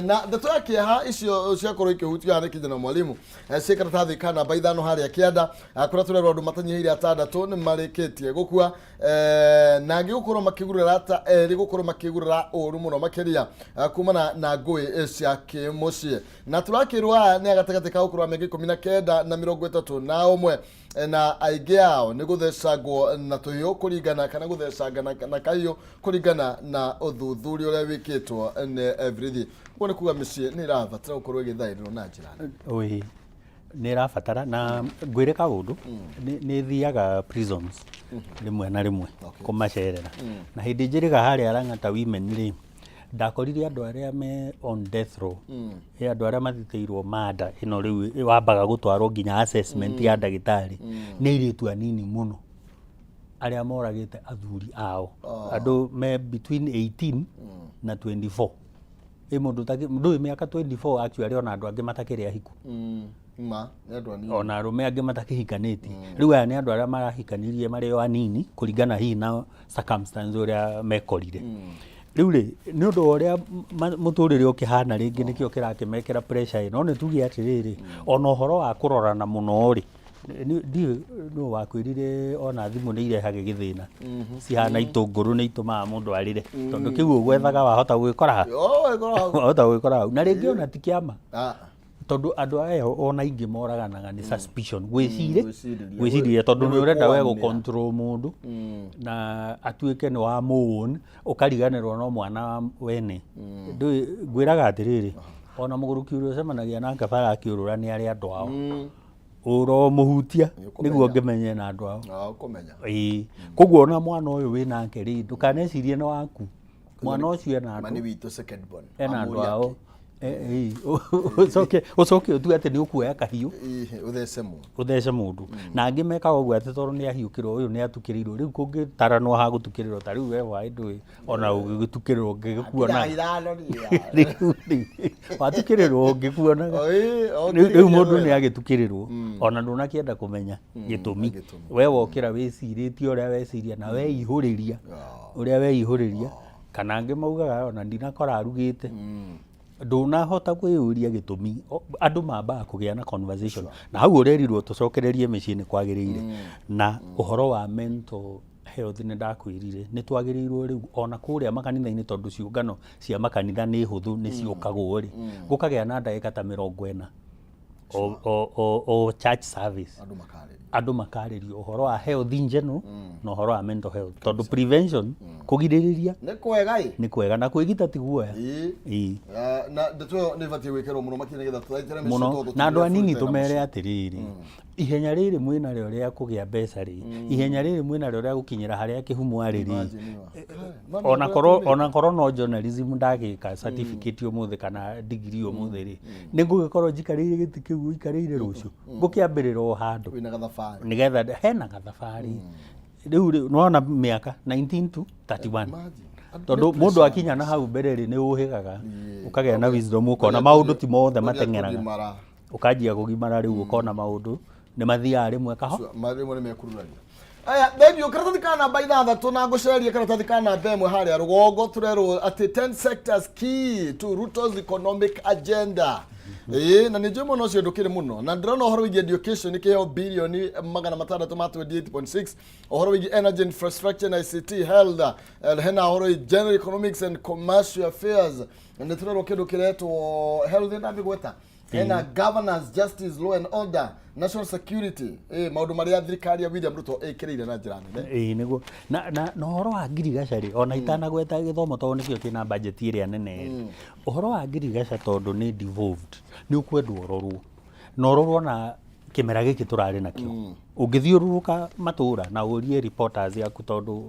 Speaker 2: Na ndeto ya kĩeha icio ciakorwo ikĩhutio haha nĩ kijana mwalimu, ciĩ karatathi ka namba 5 harĩa kĩanda, kũrĩa tũrerwo andũ matanyihĩire atandatũ nĩ marĩkĩtie gũkua, na angĩ gũkorwo makĩgurara ta erĩ gũkorwo makĩgurara ũru mũno makĩria, kumana na ngũĩ cia kĩmũciĩ. Na tũrakĩrwo aya nĩ gatagatĩ ka ũkũrũ wa mĩaka 19 na 31, na aingĩ ao nĩ gũthecangwo na tũhiũ kũringana kana gũthecanga na kahiũ kũringana na ũthuthuria ũrĩa wĩkĩtwo nĩ Everything. Ũguo nĩ kuga mĩciĩ nĩ ĩrabatara gũkorwo ĩgĩthaĩrĩrwo na njĩra nene.
Speaker 3: Ĩĩ, nĩ ĩrabatara. Na ngwĩre kaũndũ, nĩ thiaga prisons rĩmwe na rĩmwe kũmacerera, na hĩndĩ njĩrĩga harĩa Lang'ata Women rĩ, ndakorire andũ arĩa me on death row, ĩ andũ arĩa mathitĩirwo mada ĩno rĩu wambaga gũtwarwo nginya assessment ya ndagĩtarĩ, nĩ airĩtu anini mũno arĩa moragĩte athuri ao, andũ me between 18 na 24. Ĩ mũndũ ndũĩ mĩaka 24, actually ona andũ angĩ matakĩrĩ ahiku.
Speaker 2: Ma nĩ andũ anini.
Speaker 3: Ona arũme angĩ matakĩhikanĩtie. Rĩu aya nĩ andũ arĩa marahikanirie marĩ o anini kũringana hihi na circumstance ũrĩa mekorire. Rĩu rĩ, nĩ ũndũ wa ũrĩa mũtũrĩre ũkĩhana, rĩngĩ nĩkĩo kĩrakĩmekĩra pressure ĩno. No nĩ tuge atĩrĩrĩ, ona ũhoro wa kũrorana mũno rĩ, ndiũĩ nũ wakwĩrire ona thimũ nĩ irehage gĩthĩna, cihana itũngũrũ, nĩ itũmaga mũndũ arĩre, tondũ kĩu ũgwethaga wahota gũgĩkora ha?
Speaker 2: Oh, ĩkorwo hau.
Speaker 3: Wahota gũgĩkora hau, na rĩngĩ ona ti kĩama,
Speaker 2: Ah,
Speaker 3: tondũ andũ aya ona aingĩ moraganaga nĩ suspicion, gwĩcirĩ
Speaker 2: Gwĩcirĩria.
Speaker 3: Gwĩcirĩria, tondũ nĩ ũrenda we
Speaker 2: Gwĩkũanĩra.
Speaker 3: gũ-control mũndũ na atuĩke nĩ wa mũũn, ũkariganĩrwo no mwana wa wene. Ndũĩ, ngwĩraga atĩrĩrĩ, ona mũgũrũki ũrĩa ũcemanagia nake bara akĩũrũra nĩ arĩ andũ ao, ũromũhutia nĩguo ngĩmenye na andũ ao.
Speaker 2: Ah, ũkũmenya.
Speaker 3: Ĩĩ, koguo ona mwana ũyũ wĩ nake rĩ, ndũkanecirie nĩ waku. Mwana ũcio ena
Speaker 2: Mani
Speaker 3: andũ
Speaker 2: witũ second born.
Speaker 3: ena andũ
Speaker 2: Amũria
Speaker 3: ao.
Speaker 2: ake.
Speaker 3: Ĩĩ, ũcoke ũtue atĩ nĩ ũkuoya kahiũ
Speaker 2: Ĩĩ, ũthece mũndũ.
Speaker 3: Ũthece mũndũ. Na angĩ mekaga ũguo atĩ tondũ nĩ ahiũkĩrwo, ũyũ nĩ atukĩrĩirwo. Rĩu kũngĩtaranwo ha gũtukĩrĩrwo, ta rĩu we hwaĩ ndũĩ ona ũgĩgĩtukĩrĩrwo ngĩgĩkuonaga.
Speaker 2: Ithano rĩ.
Speaker 3: Rĩu rĩ, watukĩrĩrwo ngĩkuonaga.
Speaker 2: Ĩĩ,
Speaker 3: Rĩu mũndũ nĩ agĩtukĩrĩrwo, ona ndũnakĩenda kũmenya gĩtũmi.
Speaker 2: Gĩtũmi.
Speaker 3: We wokĩra wĩcirĩtie ũrĩa weciria na weihũrĩria ũrĩa weihũrĩria, kana angĩ maugaga ona ndinakora arugĩte, ndũnahota kwĩyũria gĩtũmi. Andũ mambaga kũgĩa na conversation, na hau ũrerirwo tũcokererie mĩciĩ nĩ kwagĩrĩire. Na ũhoro wa mental health, nĩ ndakwĩrire nĩ twagĩrĩirwo rĩu ona kũrĩa makanitha-inĩ, tondũ ciũngano cia makanitha nĩ hũthũ, nĩ ciũkagwo rĩ, gũkagĩa na ndagĩka ta 40 o church service,
Speaker 2: Andũ makarĩria.
Speaker 3: Andũ makarĩrio ũhoro wa health in general na ũhoro wa mental health, tondũ prevention, kũgirĩrĩria
Speaker 2: Nĩ kwega ĩ.
Speaker 3: Nĩ kwega, na kwĩgita ti guoya.
Speaker 2: Ĩĩ.
Speaker 3: Ĩĩ.
Speaker 2: Na ndeto ĩyo nĩ ĩbatiĩ gwĩkĩrwo mũno makĩria nĩgetha tũthaitĩre mĩciĩ,
Speaker 3: Mũno.
Speaker 2: tondũ
Speaker 3: Na andũ
Speaker 2: tũtigĩrĩre
Speaker 3: anini
Speaker 2: bũrũri wĩna
Speaker 3: tũmere
Speaker 2: mũciĩ.
Speaker 3: atĩrĩrĩ, ihenya rĩrĩ mwĩnarĩo rĩa kũgĩa mbeca rĩ, ihenya rĩrĩ mwĩnarĩo rĩa gũkinyĩra harĩa kĩhumo arĩ rĩ,
Speaker 2: Imagine ĩyo.
Speaker 3: Ona korwo no journalism ndagĩka certificate ũmũthĩ kana degree ũmũthĩ rĩ, nĩ ngũgĩkorwo njikarĩire gĩtĩ kĩu ũikarĩire rũciũ, ngũkĩambĩrĩra o handũ.
Speaker 2: Wĩna gathabarĩ.
Speaker 3: Nĩgetha hena gathabarĩ. Rĩu rĩ, nĩwona mĩaka 19 to 31.
Speaker 2: Imagine.
Speaker 3: Tondũ mũndũ akinya na hau mbere rĩ, nĩ ũhĩgaga, ũkagĩa na wisdom, ũkona maũndũ ti mothe mateng'eraga.
Speaker 2: Kũgimara.
Speaker 3: Ũkanjia kũgimara rĩu, ũkona maũndũ nĩ mathiaga rĩmwe kaho.
Speaker 2: Rĩmwe nĩ mekururagia. Aya, thengiũ. Karatathi ka namba 6, na ngũcerie karatathi ka namba 1 harĩa rũgongo, tũrerwo atĩ 10 sectors key to Ruto's economic agenda. Ĩĩ, na nĩ njũĩ mũno ũcio ndũkĩrĩ mũno, na ndĩrona ũhoro wĩgiĩ education kĩheo bilioni 628.6, ũhoro wĩgiĩ energy, infrastructure na ICT, health, hena ũhoro wĩgiĩ general economics and commercial affairs, na nĩ tũrerwo kĩndũ kĩretwo health ndambĩgweta. Hena governance, justice, law and order, national security, maũndũ marĩa thirikari ya William Ruto ĩkĩrĩire na njĩra nene.
Speaker 3: Ĩĩ nĩguo. Na ũhoro wa ngirigaca rĩ, ona itanagweta gĩthomo tondũ nĩkĩo kĩna budget ĩrĩa nene rĩ, ũhoro wa ngirigaca tondũ nĩ devolved, nĩ ũkwendwo ũrorwo na ũrorwo na kĩmera gĩkĩ tũrarĩ nakĩo. Ũngĩthiũrũrũka matũra na ũrie reporters aku, tondũ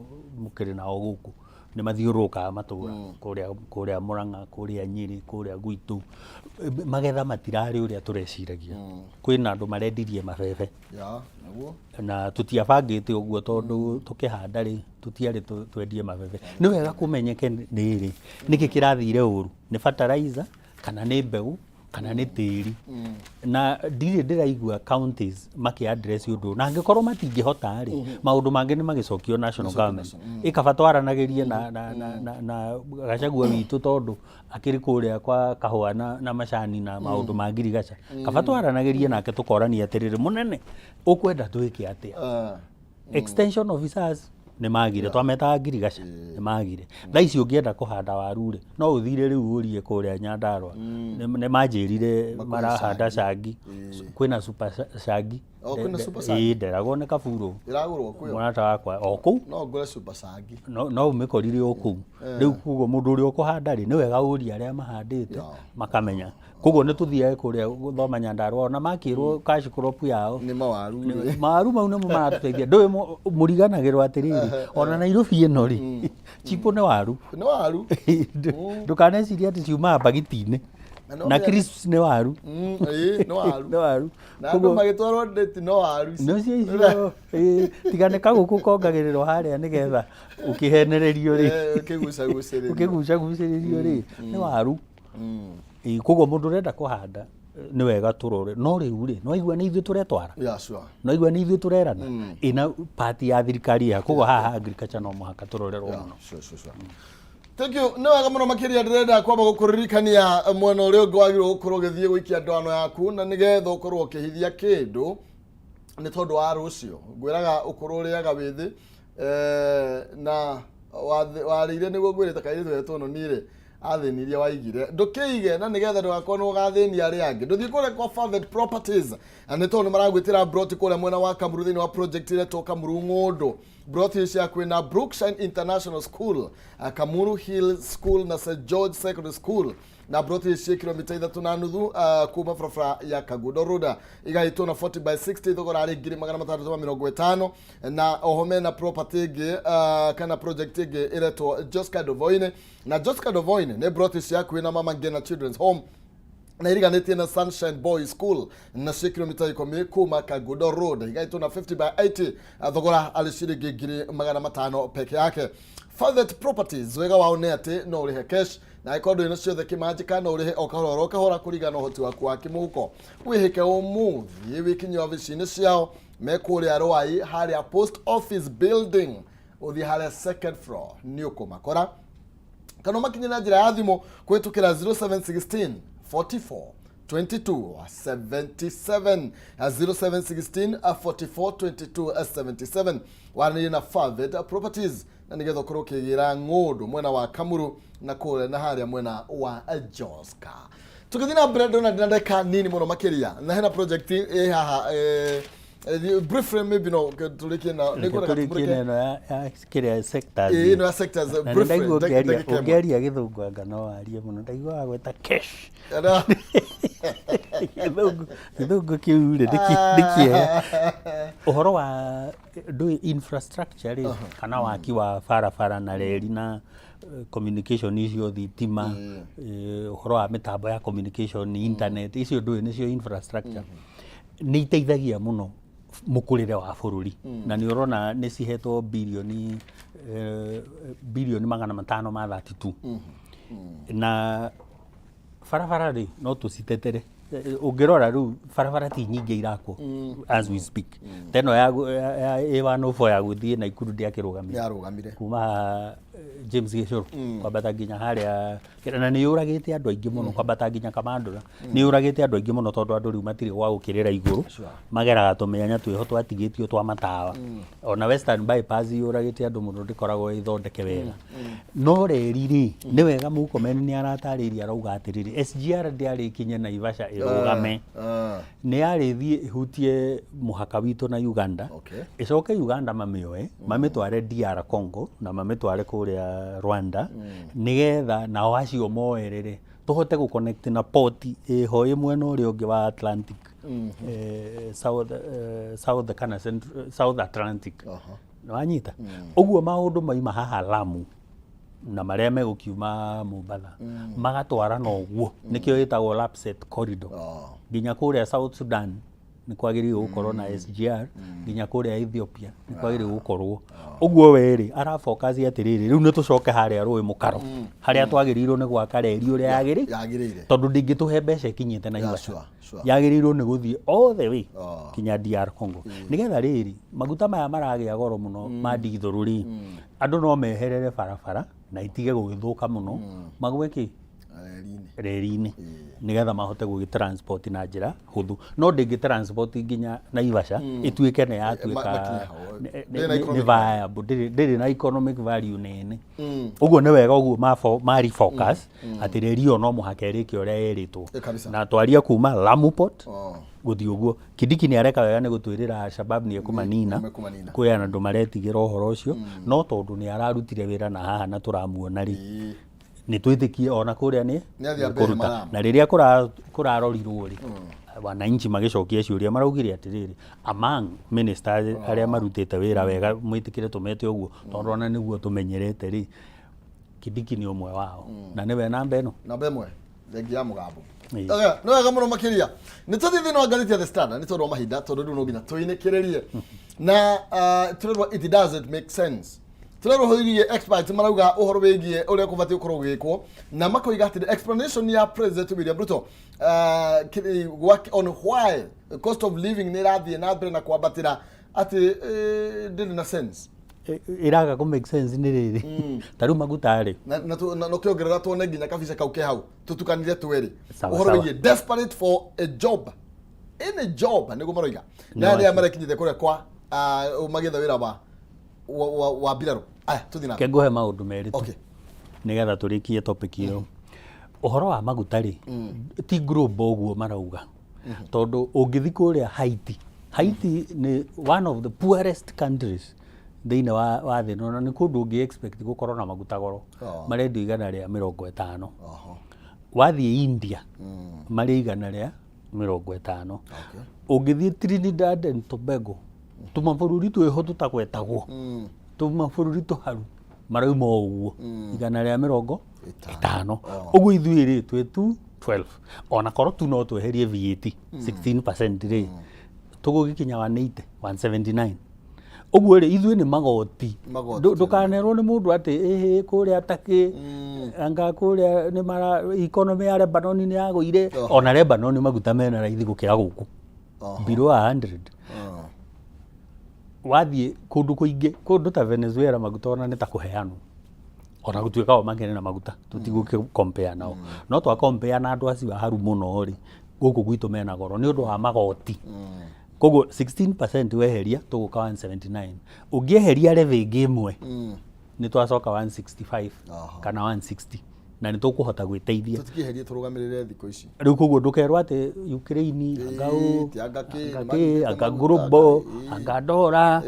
Speaker 3: mũkĩrĩ nao gũkũ, nĩ mathiũrũrũkaga matũra kũrĩa Murang'a, kũrĩa Nyĩrĩ, kũrĩa gwitũ, magetha matirarĩ ũrĩa tũreciragia. Kwĩna andũ marendirie mabebe.
Speaker 2: Ya nĩguo.
Speaker 3: Na tũtiabangĩte ũguo, tondũ tũkĩhanda rĩ, tũtiarĩ twendie mabebe. Nĩ wega kũmenyeke nĩrĩ nĩkĩ kĩrathire ũru, nĩ fertilizer kana nĩ mbegũ kana nĩ tĩri. Na ndirĩ ndĩraigua counties makĩ address ũndũ ũyũ, na angĩkorwo matingĩhota rĩ, maũndũ mangĩ nĩ magĩcokio national government. Ĩkaba twaranagĩrie na Gachagua witũ, tondũ akĩrĩ kũrĩa kwa kahũa na macani na maũndũ ma ngirigaca. Kaba twaranagĩrie nake, tũkorania atĩrĩrĩ, mũnene, ũkwenda twĩke atĩa? Extension officers nĩ magire, twametaga ngirigaca, nĩ magire. Thaa ici ũngĩenda kũhanda waru rĩ, no ũthire rĩu ũrie kũrĩa Nyandarua. Nĩ manjĩrire
Speaker 2: Makũhe
Speaker 3: marahanda
Speaker 2: cangi.
Speaker 3: Cangi, kwĩna super cangi.
Speaker 2: Oh, kwĩna super cangi.
Speaker 3: Ĩĩ, nderagwo nĩ Kaburo.
Speaker 2: Ĩragũrwo kwĩyo?
Speaker 3: Mũrata wakwa o kũu.
Speaker 2: No ngũre super cangi.
Speaker 3: No ũmĩkorire o kũu rĩu. Koguo mũndũ ũrĩa ũkũhanda rĩ, nĩ wega ũrie arĩa mahandĩte, makamenya. Koguo nĩ tũthiage kũrĩa gũthoma Nyandarua, ona makĩrwo cash crop yao
Speaker 2: nĩ mawaru rĩ.
Speaker 3: Mawaru mau nĩmo maratũteithia. Ndũĩ mũriganagĩrwo atĩrĩrĩ, ona Nairobi ĩno rĩ, chipo nĩ waru.
Speaker 2: Nĩ waru.
Speaker 3: Ndũkanecirie atĩ ciumaga mbagiti-inĩ.
Speaker 2: Na no
Speaker 3: na
Speaker 2: menya-
Speaker 3: crisps nĩ waru.
Speaker 2: Ĩĩ, nĩ waru.
Speaker 3: Nĩ waru.
Speaker 2: Na andũ magĩtwarwo ndĩti no waru ici.
Speaker 3: No cio icio, ĩĩ, tiga nĩ kagũkũ kongagĩrĩrwo harĩa nĩgetha ũkĩhenererio rĩ.
Speaker 2: Ũkĩgucagucĩrĩrio.
Speaker 3: Ũkĩgucagucĩrĩrio rĩ, nĩ waru. Ĩĩ, koguo mũndũ ũrenda kũhanda nĩ wega tũrore. No rĩu rĩ, no aigua nĩ ithuĩ tũretwara, no aigua nĩ ithuĩ tũrerana ĩna part ya thirikari ya koguo haha agriculture no mũhaka tũrorerwo mũno.
Speaker 2: Sure. Thank you. Nĩ wega mũno makĩria. Ndĩrenda kwamba gũkũririkania mwena ũrĩa ũngĩ wagĩrĩirwo gũkorwo ũgĩthiĩ gũikia ndwano yaku, na nĩgetha ũkorwo ũkĩhithia kĩndũ nĩ tondũ wa rũciũ. Ngwĩraga ũkorwo ũrĩaga wĩthĩ, na warĩire nĩguo ngwĩrĩte kairĩtu getwo noni rĩ, athĩnirie waigire ndũkĩige, na nĩgetha ndũgakorwo nĩ ũgathĩnia arĩa angĩ. Ndũthiĩ kũrĩa kwa Fervent Properties, na nĩ tondũ nĩ maragwĩtĩra broti kũrĩa mwena wa Kamuru, thĩinĩ wa project ĩretwo Kamuru Ng'ũndũ. Broti ici kwĩna Brookshine International School, Kamuru Hill School na St George Secondary School, na broti ici kilomita 3.5 kuma barabara ya Kagundo Road, igaĩtwo na 40 by 60, thogora arĩ 650,000. Na oho mena property ĩngĩ, kana project ĩngĩ ĩretwo Josca Dovoine, na Josca Dovoine nĩ broti cia hakuhĩ na Mama Ngina Children's Home na iriganĩtie na Sunshine Boys School, na cia kilomita 10 kuma Kagundo Road, igaĩtwo na 50 by 80, thogora arĩ ciringi 500,000 peke yake. Fathet Properties, wega wao nĩ atĩ no ũrĩhe cash, na angĩkorwo ndũrĩ na ciothe kĩmanjĩka, no ũrĩhe o kahora oro kahora kũringana na ũhoti waku wa kĩmũhuko. Wĩhĩke ũmũthĩ wĩkinyie wabici-inĩ ciao me kũrĩa Rwai, harĩa Post Office building, ũthiĩ harĩa second floor nĩ ũkũmakora, kana ũmakinye na njĩra ya thimũ kũhĩtũkĩra 0716 44 22 77, 0716 44 22 77. Waranĩrie na Favet Properties na nĩgetha ũkorwo ũkĩgĩra ng'ũndũ mwena wa Kamuru na kũrĩa na harĩa mwena wa Joska. Tũgĩthiĩ na mbere, ndona ndĩna ndagĩka nini mũno makĩria, na hena project ĩ haha, briefly maybe no tũrĩkie na
Speaker 3: Reke
Speaker 2: nĩngwenda
Speaker 3: tũrĩkie
Speaker 2: tũmũrĩke.
Speaker 3: na ĩno ya kĩrĩa sectors.
Speaker 2: Ĩĩ, ĩno ya sectors,
Speaker 3: Na nĩ
Speaker 2: briefly,
Speaker 3: ndaigua
Speaker 2: ndagĩka ĩmwe.
Speaker 3: ũngĩaria gĩthũngũ anga no warie mũno, ndaigua wagweta cash. Gĩthũngũ kĩu rĩ, nĩ kĩega. Ũhoro wa ndũĩ infrastructure rĩ, kana waki wa barabara na reri na communication icio, thitima, ũhoro wa mĩtambo ya communication, internet, icio ndũĩ nĩcio infrastructure, nĩ iteithagia mũno mũkũrĩre wa bũrũri. Na nĩ ũrona nĩ cihetwo birioni 532. Na barabara rĩ, no tũcitetere. Ũngĩrora rĩu barabara ti nyingĩ irakwo as we speak. Ta ĩno ya A104 ya gũthiĩ Naikuru ndĩakĩrũgamire.
Speaker 2: Yarũgamire.
Speaker 3: Kuma haha James Gĩcũrũ kwambata nginya harĩa, na nĩ yũragĩte andũ aingĩ mũno, kwambata nginya Kamandũra nĩ yũragĩte andũ aingĩ mũno, tondũ andũ rĩu matirĩ gwa gũkĩrĩra igũrũ, mageraga tũmĩanya twĩho twatigĩtio twa matawa. Ona Western Bypass yũragĩte andũ mũno, ndĩkoragwo ĩthondeke wega. No reri rĩ, nĩ wega Murkomen nĩ aratarĩirie, arauga atĩrĩrĩ, SGR ndĩarĩ ĩkinye Naivasha ĩrũgame, nĩ yarĩthiĩ ĩhutie mũhaka witũ na Uganda, ĩcoke Uganda mamĩoe mamĩtware DR Congo na mamĩtware kũrĩa Rwanda, nĩgetha nao acio moerere tũhote gũ connect na port ĩho ĩ mwena ũrĩa ũngĩ wa Atlantic, South kana Central, South Atlantic. Nĩwanyita ũguo maũndũ maima haha Lamu na marĩa megũkiuma Mombatha magatwarana ũguo, nĩkĩo ĩtagwo Lapsset Corridor. Nginya kũrĩa South Sudan nĩ kwagĩrĩirwo gũkorwo na SGR, nginya kũrĩa Ethiopia nĩ kwagĩrĩirwo gũkorwo ũguo. Werĩ arafocus atĩrĩrĩ, rĩu nĩ tũcoke harĩa rũĩ mũkaro harĩa twagĩrĩirwo nĩ gwaka reri ũrĩa yagĩrĩ
Speaker 2: yagĩrĩire,
Speaker 3: tondũ ndingĩtũhe mbeca ikinyĩte na
Speaker 2: Yeah, sure.
Speaker 3: Yagĩrĩirwo nĩ gũthiĩ all the way kinya DR Congo, nĩgetha rĩrĩ maguta maya maragĩa goro mũno ma ndithũrũ rĩ, andũ no meherere barabara na itige gũgĩthũka mũno, magwe kĩ
Speaker 2: reri-inĩ,
Speaker 3: reri-inĩ, nĩgetha mahote gũgĩ transport na njĩra hũthũ. No ndĩngĩ transport nginya Naivasha ĩtuĩke nĩ yatuĩka
Speaker 2: makinye hau. Ndĩrĩ na
Speaker 3: nĩ
Speaker 2: economic
Speaker 3: viable, ndĩrĩ na economic value nene. Ũguo nĩ wega ũguo ma refocus atĩ reri ĩyo no mũhaka ĩrĩke ũrĩa ĩrĩtwo.
Speaker 2: Kabisa.
Speaker 3: Na twaria kuma Lamu Port gũthiĩ ũguo. Kindiki nĩ areka wega nĩ gũtwĩrĩra Shabab nĩ ekũmanina.
Speaker 2: Nĩ ekũmanina.
Speaker 3: Kwĩ andũ maretigĩra ũhoro ũcio, no tondũ nĩ ararutire wĩra na haha na tũramuona rĩ, nĩ twĩtĩkie ona kũrĩa nĩ
Speaker 2: Nĩ athiĩ ambe
Speaker 3: kũruta.
Speaker 2: Lamu.
Speaker 3: Na rĩrĩa kũrarorirwo rĩ, wananchi magĩcokia ciũria maraugire atĩrĩrĩ, among ministers arĩa marutĩte wĩra wega, mwĩtĩkĩre tũmete ũguo tondũ ona nĩguo tũmenyerete rĩ, Kindiki nĩ ũmwe wao na nĩwe namba ĩno.
Speaker 2: Namba ĩmwe, thengia ya mũgambo.
Speaker 3: Ĩĩ.
Speaker 2: Okay, nĩ wega mũno makĩria. Nĩ tũthiĩ thĩinĩ wa ngathĩti ya The Standard nĩ tondũ wa mahinda, tondũ rĩu no nginya tũinĩkĩrĩrie na tũrerwo it doesn't make sense. Tũrerwo hũirie experts marauga ũhoro wĩgiĩ ũrĩa kũbatiĩ gũkorwo gũgĩkwo, na makoiga atĩ explanation ya President William Ruto on why cost of living nĩ ĩrathiĩ na mbere na kwambatĩra atĩ ndĩrĩ na sense.
Speaker 3: Ĩraga kũ make sense nĩ rĩrĩ, ta rĩu maguta rĩ,
Speaker 2: na nokĩongerera tuone nginya kabica kau ke hau tutukanire twĩrĩ.
Speaker 3: Sawa,
Speaker 2: Ũhoro
Speaker 3: sawa.
Speaker 2: wĩgiĩ desperate for a job, any job nĩguo maroiga, na
Speaker 3: Nĩ
Speaker 2: arĩa
Speaker 3: wacio.
Speaker 2: marekinyĩte kũrĩa kwa magĩetha wĩra wa mbirarũ. Aya, tũthiĩ na
Speaker 3: Ke ngũhe maũndũ merĩ tu nĩgetha tũrĩkie topic ĩyo. Ũhoro wa maguta rĩ, ti global ũguo marauga, tondũ ũngĩthi kũrĩa Haiti, Haiti nĩ one of the poorest countries thĩinĩ wa thĩ ĩno, na nĩ kũndũ ũngĩ expect gũkorwo na maguta goro. Marendio 150. Wathiĩ India marĩ 150. Ũngĩthiĩ Trinidad and Tobago, tũmabũrũri twĩho tũtagwetagwo, tũmabũrũri tũharu, marauma o ũguo 150. Ũguo ithuĩ rĩ, twĩ 212. Ona korwo tu no tweherie VAT 16% rĩ, tũgũgĩkinya 180, 179. Ũguo rĩ, ithuĩ nĩ magoti.
Speaker 2: Magoti.
Speaker 3: Ndũkanerwo nĩ mũndũ atĩ ĩhĩ kũrĩa takĩ anga kũrĩa nĩ mara economy ya Lebanon nĩ yagũire. Ona Lebanon maguta mena raithi gũkĩra gũkũ, below 100. Wathiĩ kũndũ kũingĩ, kũndũ ta Venezuela, maguta ona nĩ ta kũheanwo, ona gũtuĩka o makĩrĩ na maguta tũtigũkĩ compare nao. No twa compare na andũ acio aharu mũno rĩ, gũkũ gwitũ mena goro nĩ ũndũ wa magoti. Koguo 16% weheria, tũgũka 179. Ũngĩeheria levy ĩngĩ ĩmwe, nĩ twacoka 165 kana 160, na nĩ tũkũhota gwĩteithia.
Speaker 2: Tũtikĩherie tũrũgamĩrĩre thikũ ici.
Speaker 3: Rĩu koguo ndũkerwo atĩ Ukraine anga ũ
Speaker 2: ti anga kĩ,
Speaker 3: anga
Speaker 2: nĩ
Speaker 3: kĩ,
Speaker 2: magĩte
Speaker 3: anga
Speaker 2: maguta,
Speaker 3: global,
Speaker 2: anga
Speaker 3: anga ndora.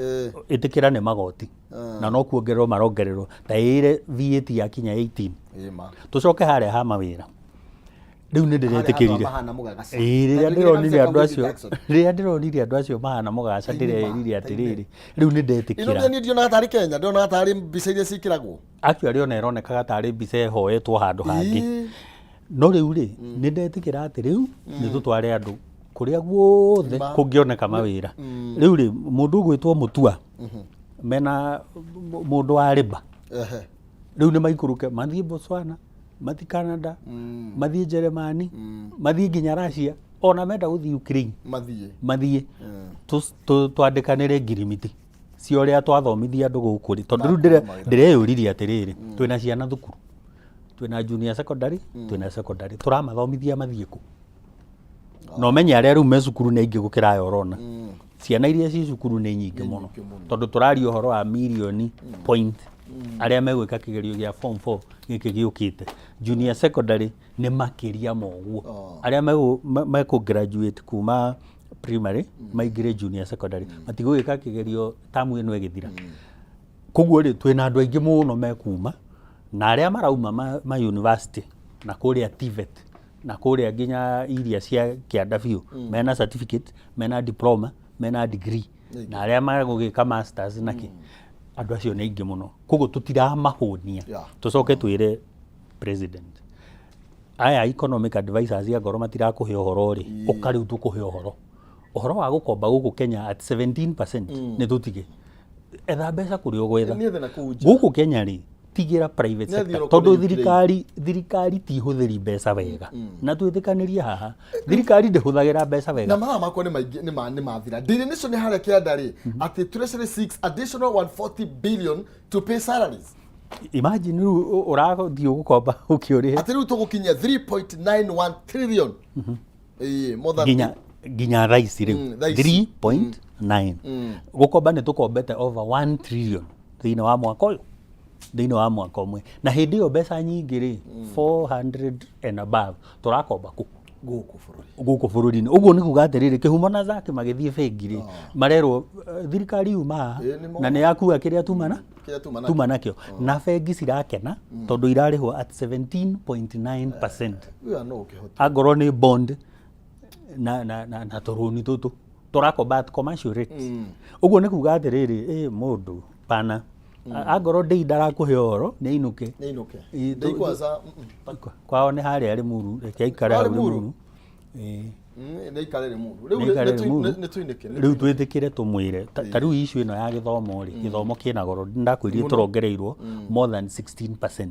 Speaker 3: Ĩtĩkĩra nĩ magoti na no kuongererwo marongererwo, ta ĩre VAT yakinya 18.
Speaker 2: Ĩĩ ma.
Speaker 3: Tũcoke harĩa ha mawĩra, rĩu nĩ ndĩretĩkĩrire.
Speaker 2: Mahana mũgagaca.
Speaker 3: Ĩĩ, rĩrĩa
Speaker 2: Ta
Speaker 3: ndĩronire andũ acio,
Speaker 2: Jackson.
Speaker 3: rĩrĩa ndĩronire andũ acio mahana mũgaca, ndĩrerire atĩrĩrĩ, rĩu nĩ
Speaker 2: Ino
Speaker 3: ndetĩkĩra.
Speaker 2: niĩ ndionaga tarĩ Kenya, ndionaga tarĩ mbica iria ciĩkĩragwo.
Speaker 3: Actually ona ĩronekaga tarĩ mbica ĩhoetwo handũ hangĩ. No rĩu rĩ, nĩ ndetĩkĩra atĩ rĩu nĩ tũtware andũ kũrĩa guothe
Speaker 2: Ma.
Speaker 3: kũngĩoneka mawĩra. Rĩu rĩ, mũndũ ũgwĩtwo Mũtua mena mũndũ wa rĩba, rĩu nĩ maikũrũke mathiĩ Botswana, mathiĩ Canada, mathiĩ Jeremani, mathiĩ nginya Russia, ona menda gũthiĩ Ukraine
Speaker 2: Mathiĩ.
Speaker 3: Mathiĩ. Twandĩkanĩre ngirimiti. Cia ũrĩa twathomithia andũ gũkũ rĩ, tondũ rĩu ndĩreyũririe atĩrĩrĩ, twĩna ciana thukuru, twĩna junior secondary, twĩna secondary, tũramathomithia mathiĩ kũ? Na ũmenye arĩa rĩu me cukuru nĩ aingĩ gũkĩra aya ũrona. Ciana iria ci cukuru nĩ nyingĩ mũno, tondũ tũraria ũhoro wa mirioni point arĩa megwĩka kĩgerio gĩa form 4 gĩkĩ gĩũkĩte. Junior secondary nĩ makĩria ma ũguo. Arĩa mekũ graduate kuma primary maingĩre junior secondary matigũgĩka kĩgerio tamu ĩno ĩgĩthira. Koguo rĩ, twĩna andũ aingĩ mũno mekuma, na arĩa marauma ma university na kũrĩa TVET na kũrĩa nginya iria cia kĩanda biũ, mena certificate, mena diploma, mena degree, na arĩa magũgĩka masters nakĩ, andũ acio nĩ aingĩ mũno. Koguo tũtiramahũnia. Tũcoke twĩre president, aya economic advisors angorwo matirakũhe ũhoro rĩ, ũka rĩu tũkũhe ũhoro. Ũhoro wa gũkomba gũkũ Kenya at 17% nĩ tũtige. Etha mbeca kũrĩa ũgwetha.
Speaker 2: Nĩ ethe na kũu nja.
Speaker 3: Gũkũ Kenya rĩ, tigĩra private
Speaker 2: Nĩ
Speaker 3: sector,
Speaker 2: athiĩ
Speaker 3: tondũ
Speaker 2: kũrĩ
Speaker 3: thirikari ti hũthĩri mbeca wega. Na twĩtĩkanĩrie haha, thirikari ndĩhũthagĩra mbeca wega.
Speaker 2: Na mathaa makwa nĩ maingĩ, nĩ mathira. Daily Nation nĩ harĩa kĩanda rĩ, atĩ Treasury seeks additional 140 billion to pay salaries.
Speaker 3: Imagine rĩu ũrathiĩ gũkomba ũkĩũrĩhe.
Speaker 2: Atĩ rĩu tũgũkinyia 3.91 trillion. Ĩĩ, more than
Speaker 3: Nginya thaa ici rĩu
Speaker 2: Thaa ici.
Speaker 3: 3.9 gũkomba nĩ tũkombete over 1 trillion thĩinĩ wa mwaka ũyũ, thĩinĩ wa mwaka ũmwe, na hĩndĩ ĩyo mbeca nyingĩ rĩ, 400 and above tũrakomba kũ?
Speaker 2: Gũkũ bũrũri.
Speaker 3: Gũkũ bũrũri-inĩ. Ũguo nĩ kuga atĩrĩrĩ, Kĩhumo na Zaki magĩthiĩ bengi rĩ, marerwo thirikari yuma haha
Speaker 2: Ĩĩ, nĩ
Speaker 3: na nĩ yakua kĩrĩa tuma na
Speaker 2: Kĩrĩa tuma nakĩo.
Speaker 3: Tuma nakĩo, na bengi cirakena tondũ irarĩhwo at 17.9%.
Speaker 2: Ũyũ no ũkĩhota.
Speaker 3: Angorwo nĩ bond na tũrũni tũtũ tũrakomba at commercial rates. Ũguo nĩ kuga atĩrĩrĩ, ĩ mũndũ pana angorwo ndĩi ndarakũhe ũhoro, nĩ ainũke.
Speaker 2: Nĩ ainũke.
Speaker 3: Ĩ,
Speaker 2: Ndĩ kwanza.
Speaker 3: Kwao nĩ harĩa Limuru, reke aikare
Speaker 2: Kwao
Speaker 3: hau
Speaker 2: Limuru?
Speaker 3: Limuru. Ĩ.
Speaker 2: Nĩ aikare Limuru. Rĩu
Speaker 3: Nĩ aikare Limuru.
Speaker 2: nĩ tũinĩke.
Speaker 3: Rĩu twĩtĩkĩre tũmwĩre ta rĩu issue ĩno ya gĩthomo rĩ, gĩthomo kĩna goro, ndakwĩrire tũrongereirwo more than 16%.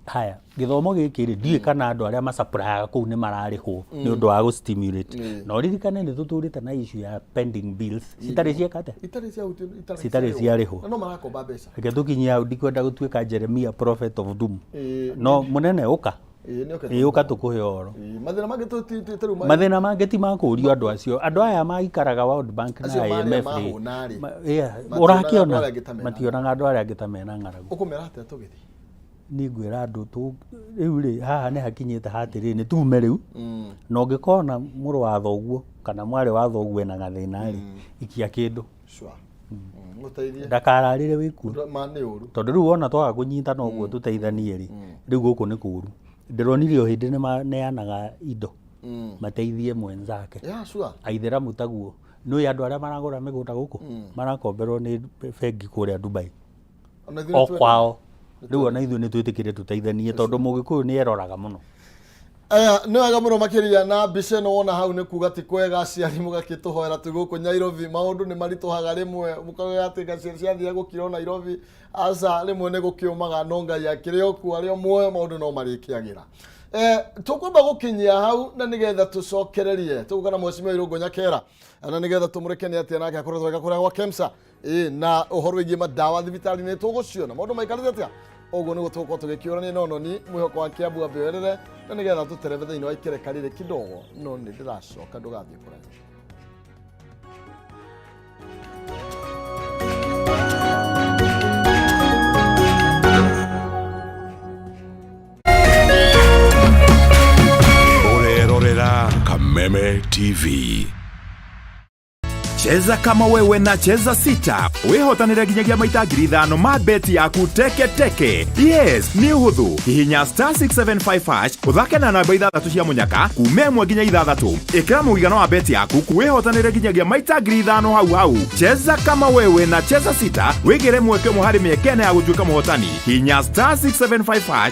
Speaker 3: Haya, gĩthomo gĩkĩ rĩ, ndiũĩ kana andũ arĩa masupplyaga kũu nĩ mararĩhwo nĩ ũndũ wa gũ-stimulate. Na ũririkane nĩ tũtũrĩte na issue ya pending bills citarĩ cieka atĩa?
Speaker 2: Itarĩ ciahutio, itarĩ
Speaker 3: Citarĩ ciarĩhwo.
Speaker 2: Na no marakomba mbeca.
Speaker 3: Reke tũkinyie hau, ndikwenda gũtuĩka Jeremia prophet of doom.
Speaker 2: Ĩĩ.
Speaker 3: No mũnene ũka.
Speaker 2: Ĩĩ, nĩ oke.
Speaker 3: Ĩĩ, ũka tũkũhe ũhoro.
Speaker 2: Ĩĩ, mathĩna mangĩ tũrĩu
Speaker 3: Mathĩna mangĩ ti makũrio andũ acio, andũ aya maikaraga World Bank na
Speaker 2: Acio marĩa
Speaker 3: IMF rĩ,
Speaker 2: mahũna rĩ,
Speaker 3: yeah,
Speaker 2: mationaga
Speaker 3: ũrakĩona
Speaker 2: andũ arĩa angĩ ta mena
Speaker 3: mationaga andũ arĩa angĩ ta mena ng'aragu.
Speaker 2: Ũkũmera atĩa tũgĩthiĩ?
Speaker 3: Niĩ ngwĩra andũ rĩu rĩ, haha nĩ hakinyĩte hatĩrĩrĩ, nĩ tume rĩu, na ũngĩkona mũrũ wa thoguo kana mwarĩ wa thoguo ena gathĩna rĩ, ikia kĩndũ.
Speaker 2: Sure. Mũteithie.
Speaker 3: Ndakararĩre wĩkuo.
Speaker 2: Ma nĩ ũru.
Speaker 3: Tondũ rĩu wona twaga kũnyitana ũguo tũteithanie rĩ, rĩu gũkũ nĩ kũru. Ndĩronire o hĩndĩ nĩ maneanaga indo mateithie mwenzake.
Speaker 2: Yeah, sure.
Speaker 3: Aithĩramu taguo nĩũĩ andũ arĩa maragũra mĩgũnda gũkũ marakomberwo nĩ bengi kũrĩa Dubai.
Speaker 2: Ona ithuĩ
Speaker 3: O
Speaker 2: nĩ twenda.
Speaker 3: kwao. Rĩu ona ithuĩ nĩ twĩtĩkĩre tũteithanie, tondũ mũgĩkũyũ nĩ eroraga mũno.
Speaker 2: Aya, nĩ wega mũno makĩria. Na mbica ĩno wona hau nĩ kuga ti kwega. Aciari mũgakĩtũhoera twĩ gũkũ Nairobi, maũndũ nĩ maritũhaga rĩmwe, mũkauga atĩ ngaciari ciathiĩ gũkira Nairobi, aca, rĩmwe nĩ gũkĩũmaga, no Ngai akĩrĩ o kuo, arĩ o muoyo, maũndũ no marĩkĩagĩra. Tũkwamba gũkinyia hau na nĩgetha tũcokererie tũgũka na mheshimiwa Irũngũ Nyakera, na nĩgetha tũmũreke nĩ atĩa nake akoretwo wega kũrĩa gwa KEMSA. Ĩ na ũhoro wĩgiĩ mandawa thibitarĩ-inĩ tũgũciona maũndũ maikarĩte atĩa? Ũguo nĩguo tũgũkorwo tũgĩkĩũrania no noni mwĩhoko wa Kiambu ambe werere, na nĩgetha tũterebe thĩinĩ wa ikereka rĩrĩ kidogo, no nĩ ndĩracoka, ndũgathiĩ kũraihu.
Speaker 4: Ũrerorera Kameme TV.
Speaker 5: Cheza kama wewe na Cheza Sita wĩhotanĩre nginyagia maita 5,000 ma beti yaku teke teke. Yes, nĩ ũhũthũ. Hihinya *675# ũthake na namba ithathatũ cia mũnyaka kuma 1 nginya 6. Ĩkĩra mũigana wa beti yaku wĩhotanĩre nginyagia maita 5,000 hau hau. Cheza kama wewe na Cheza Sita wĩgĩre mweke ũmwe harĩ mĩeke ĩna ya gũtuĩka mũhotani. Hihinya *675#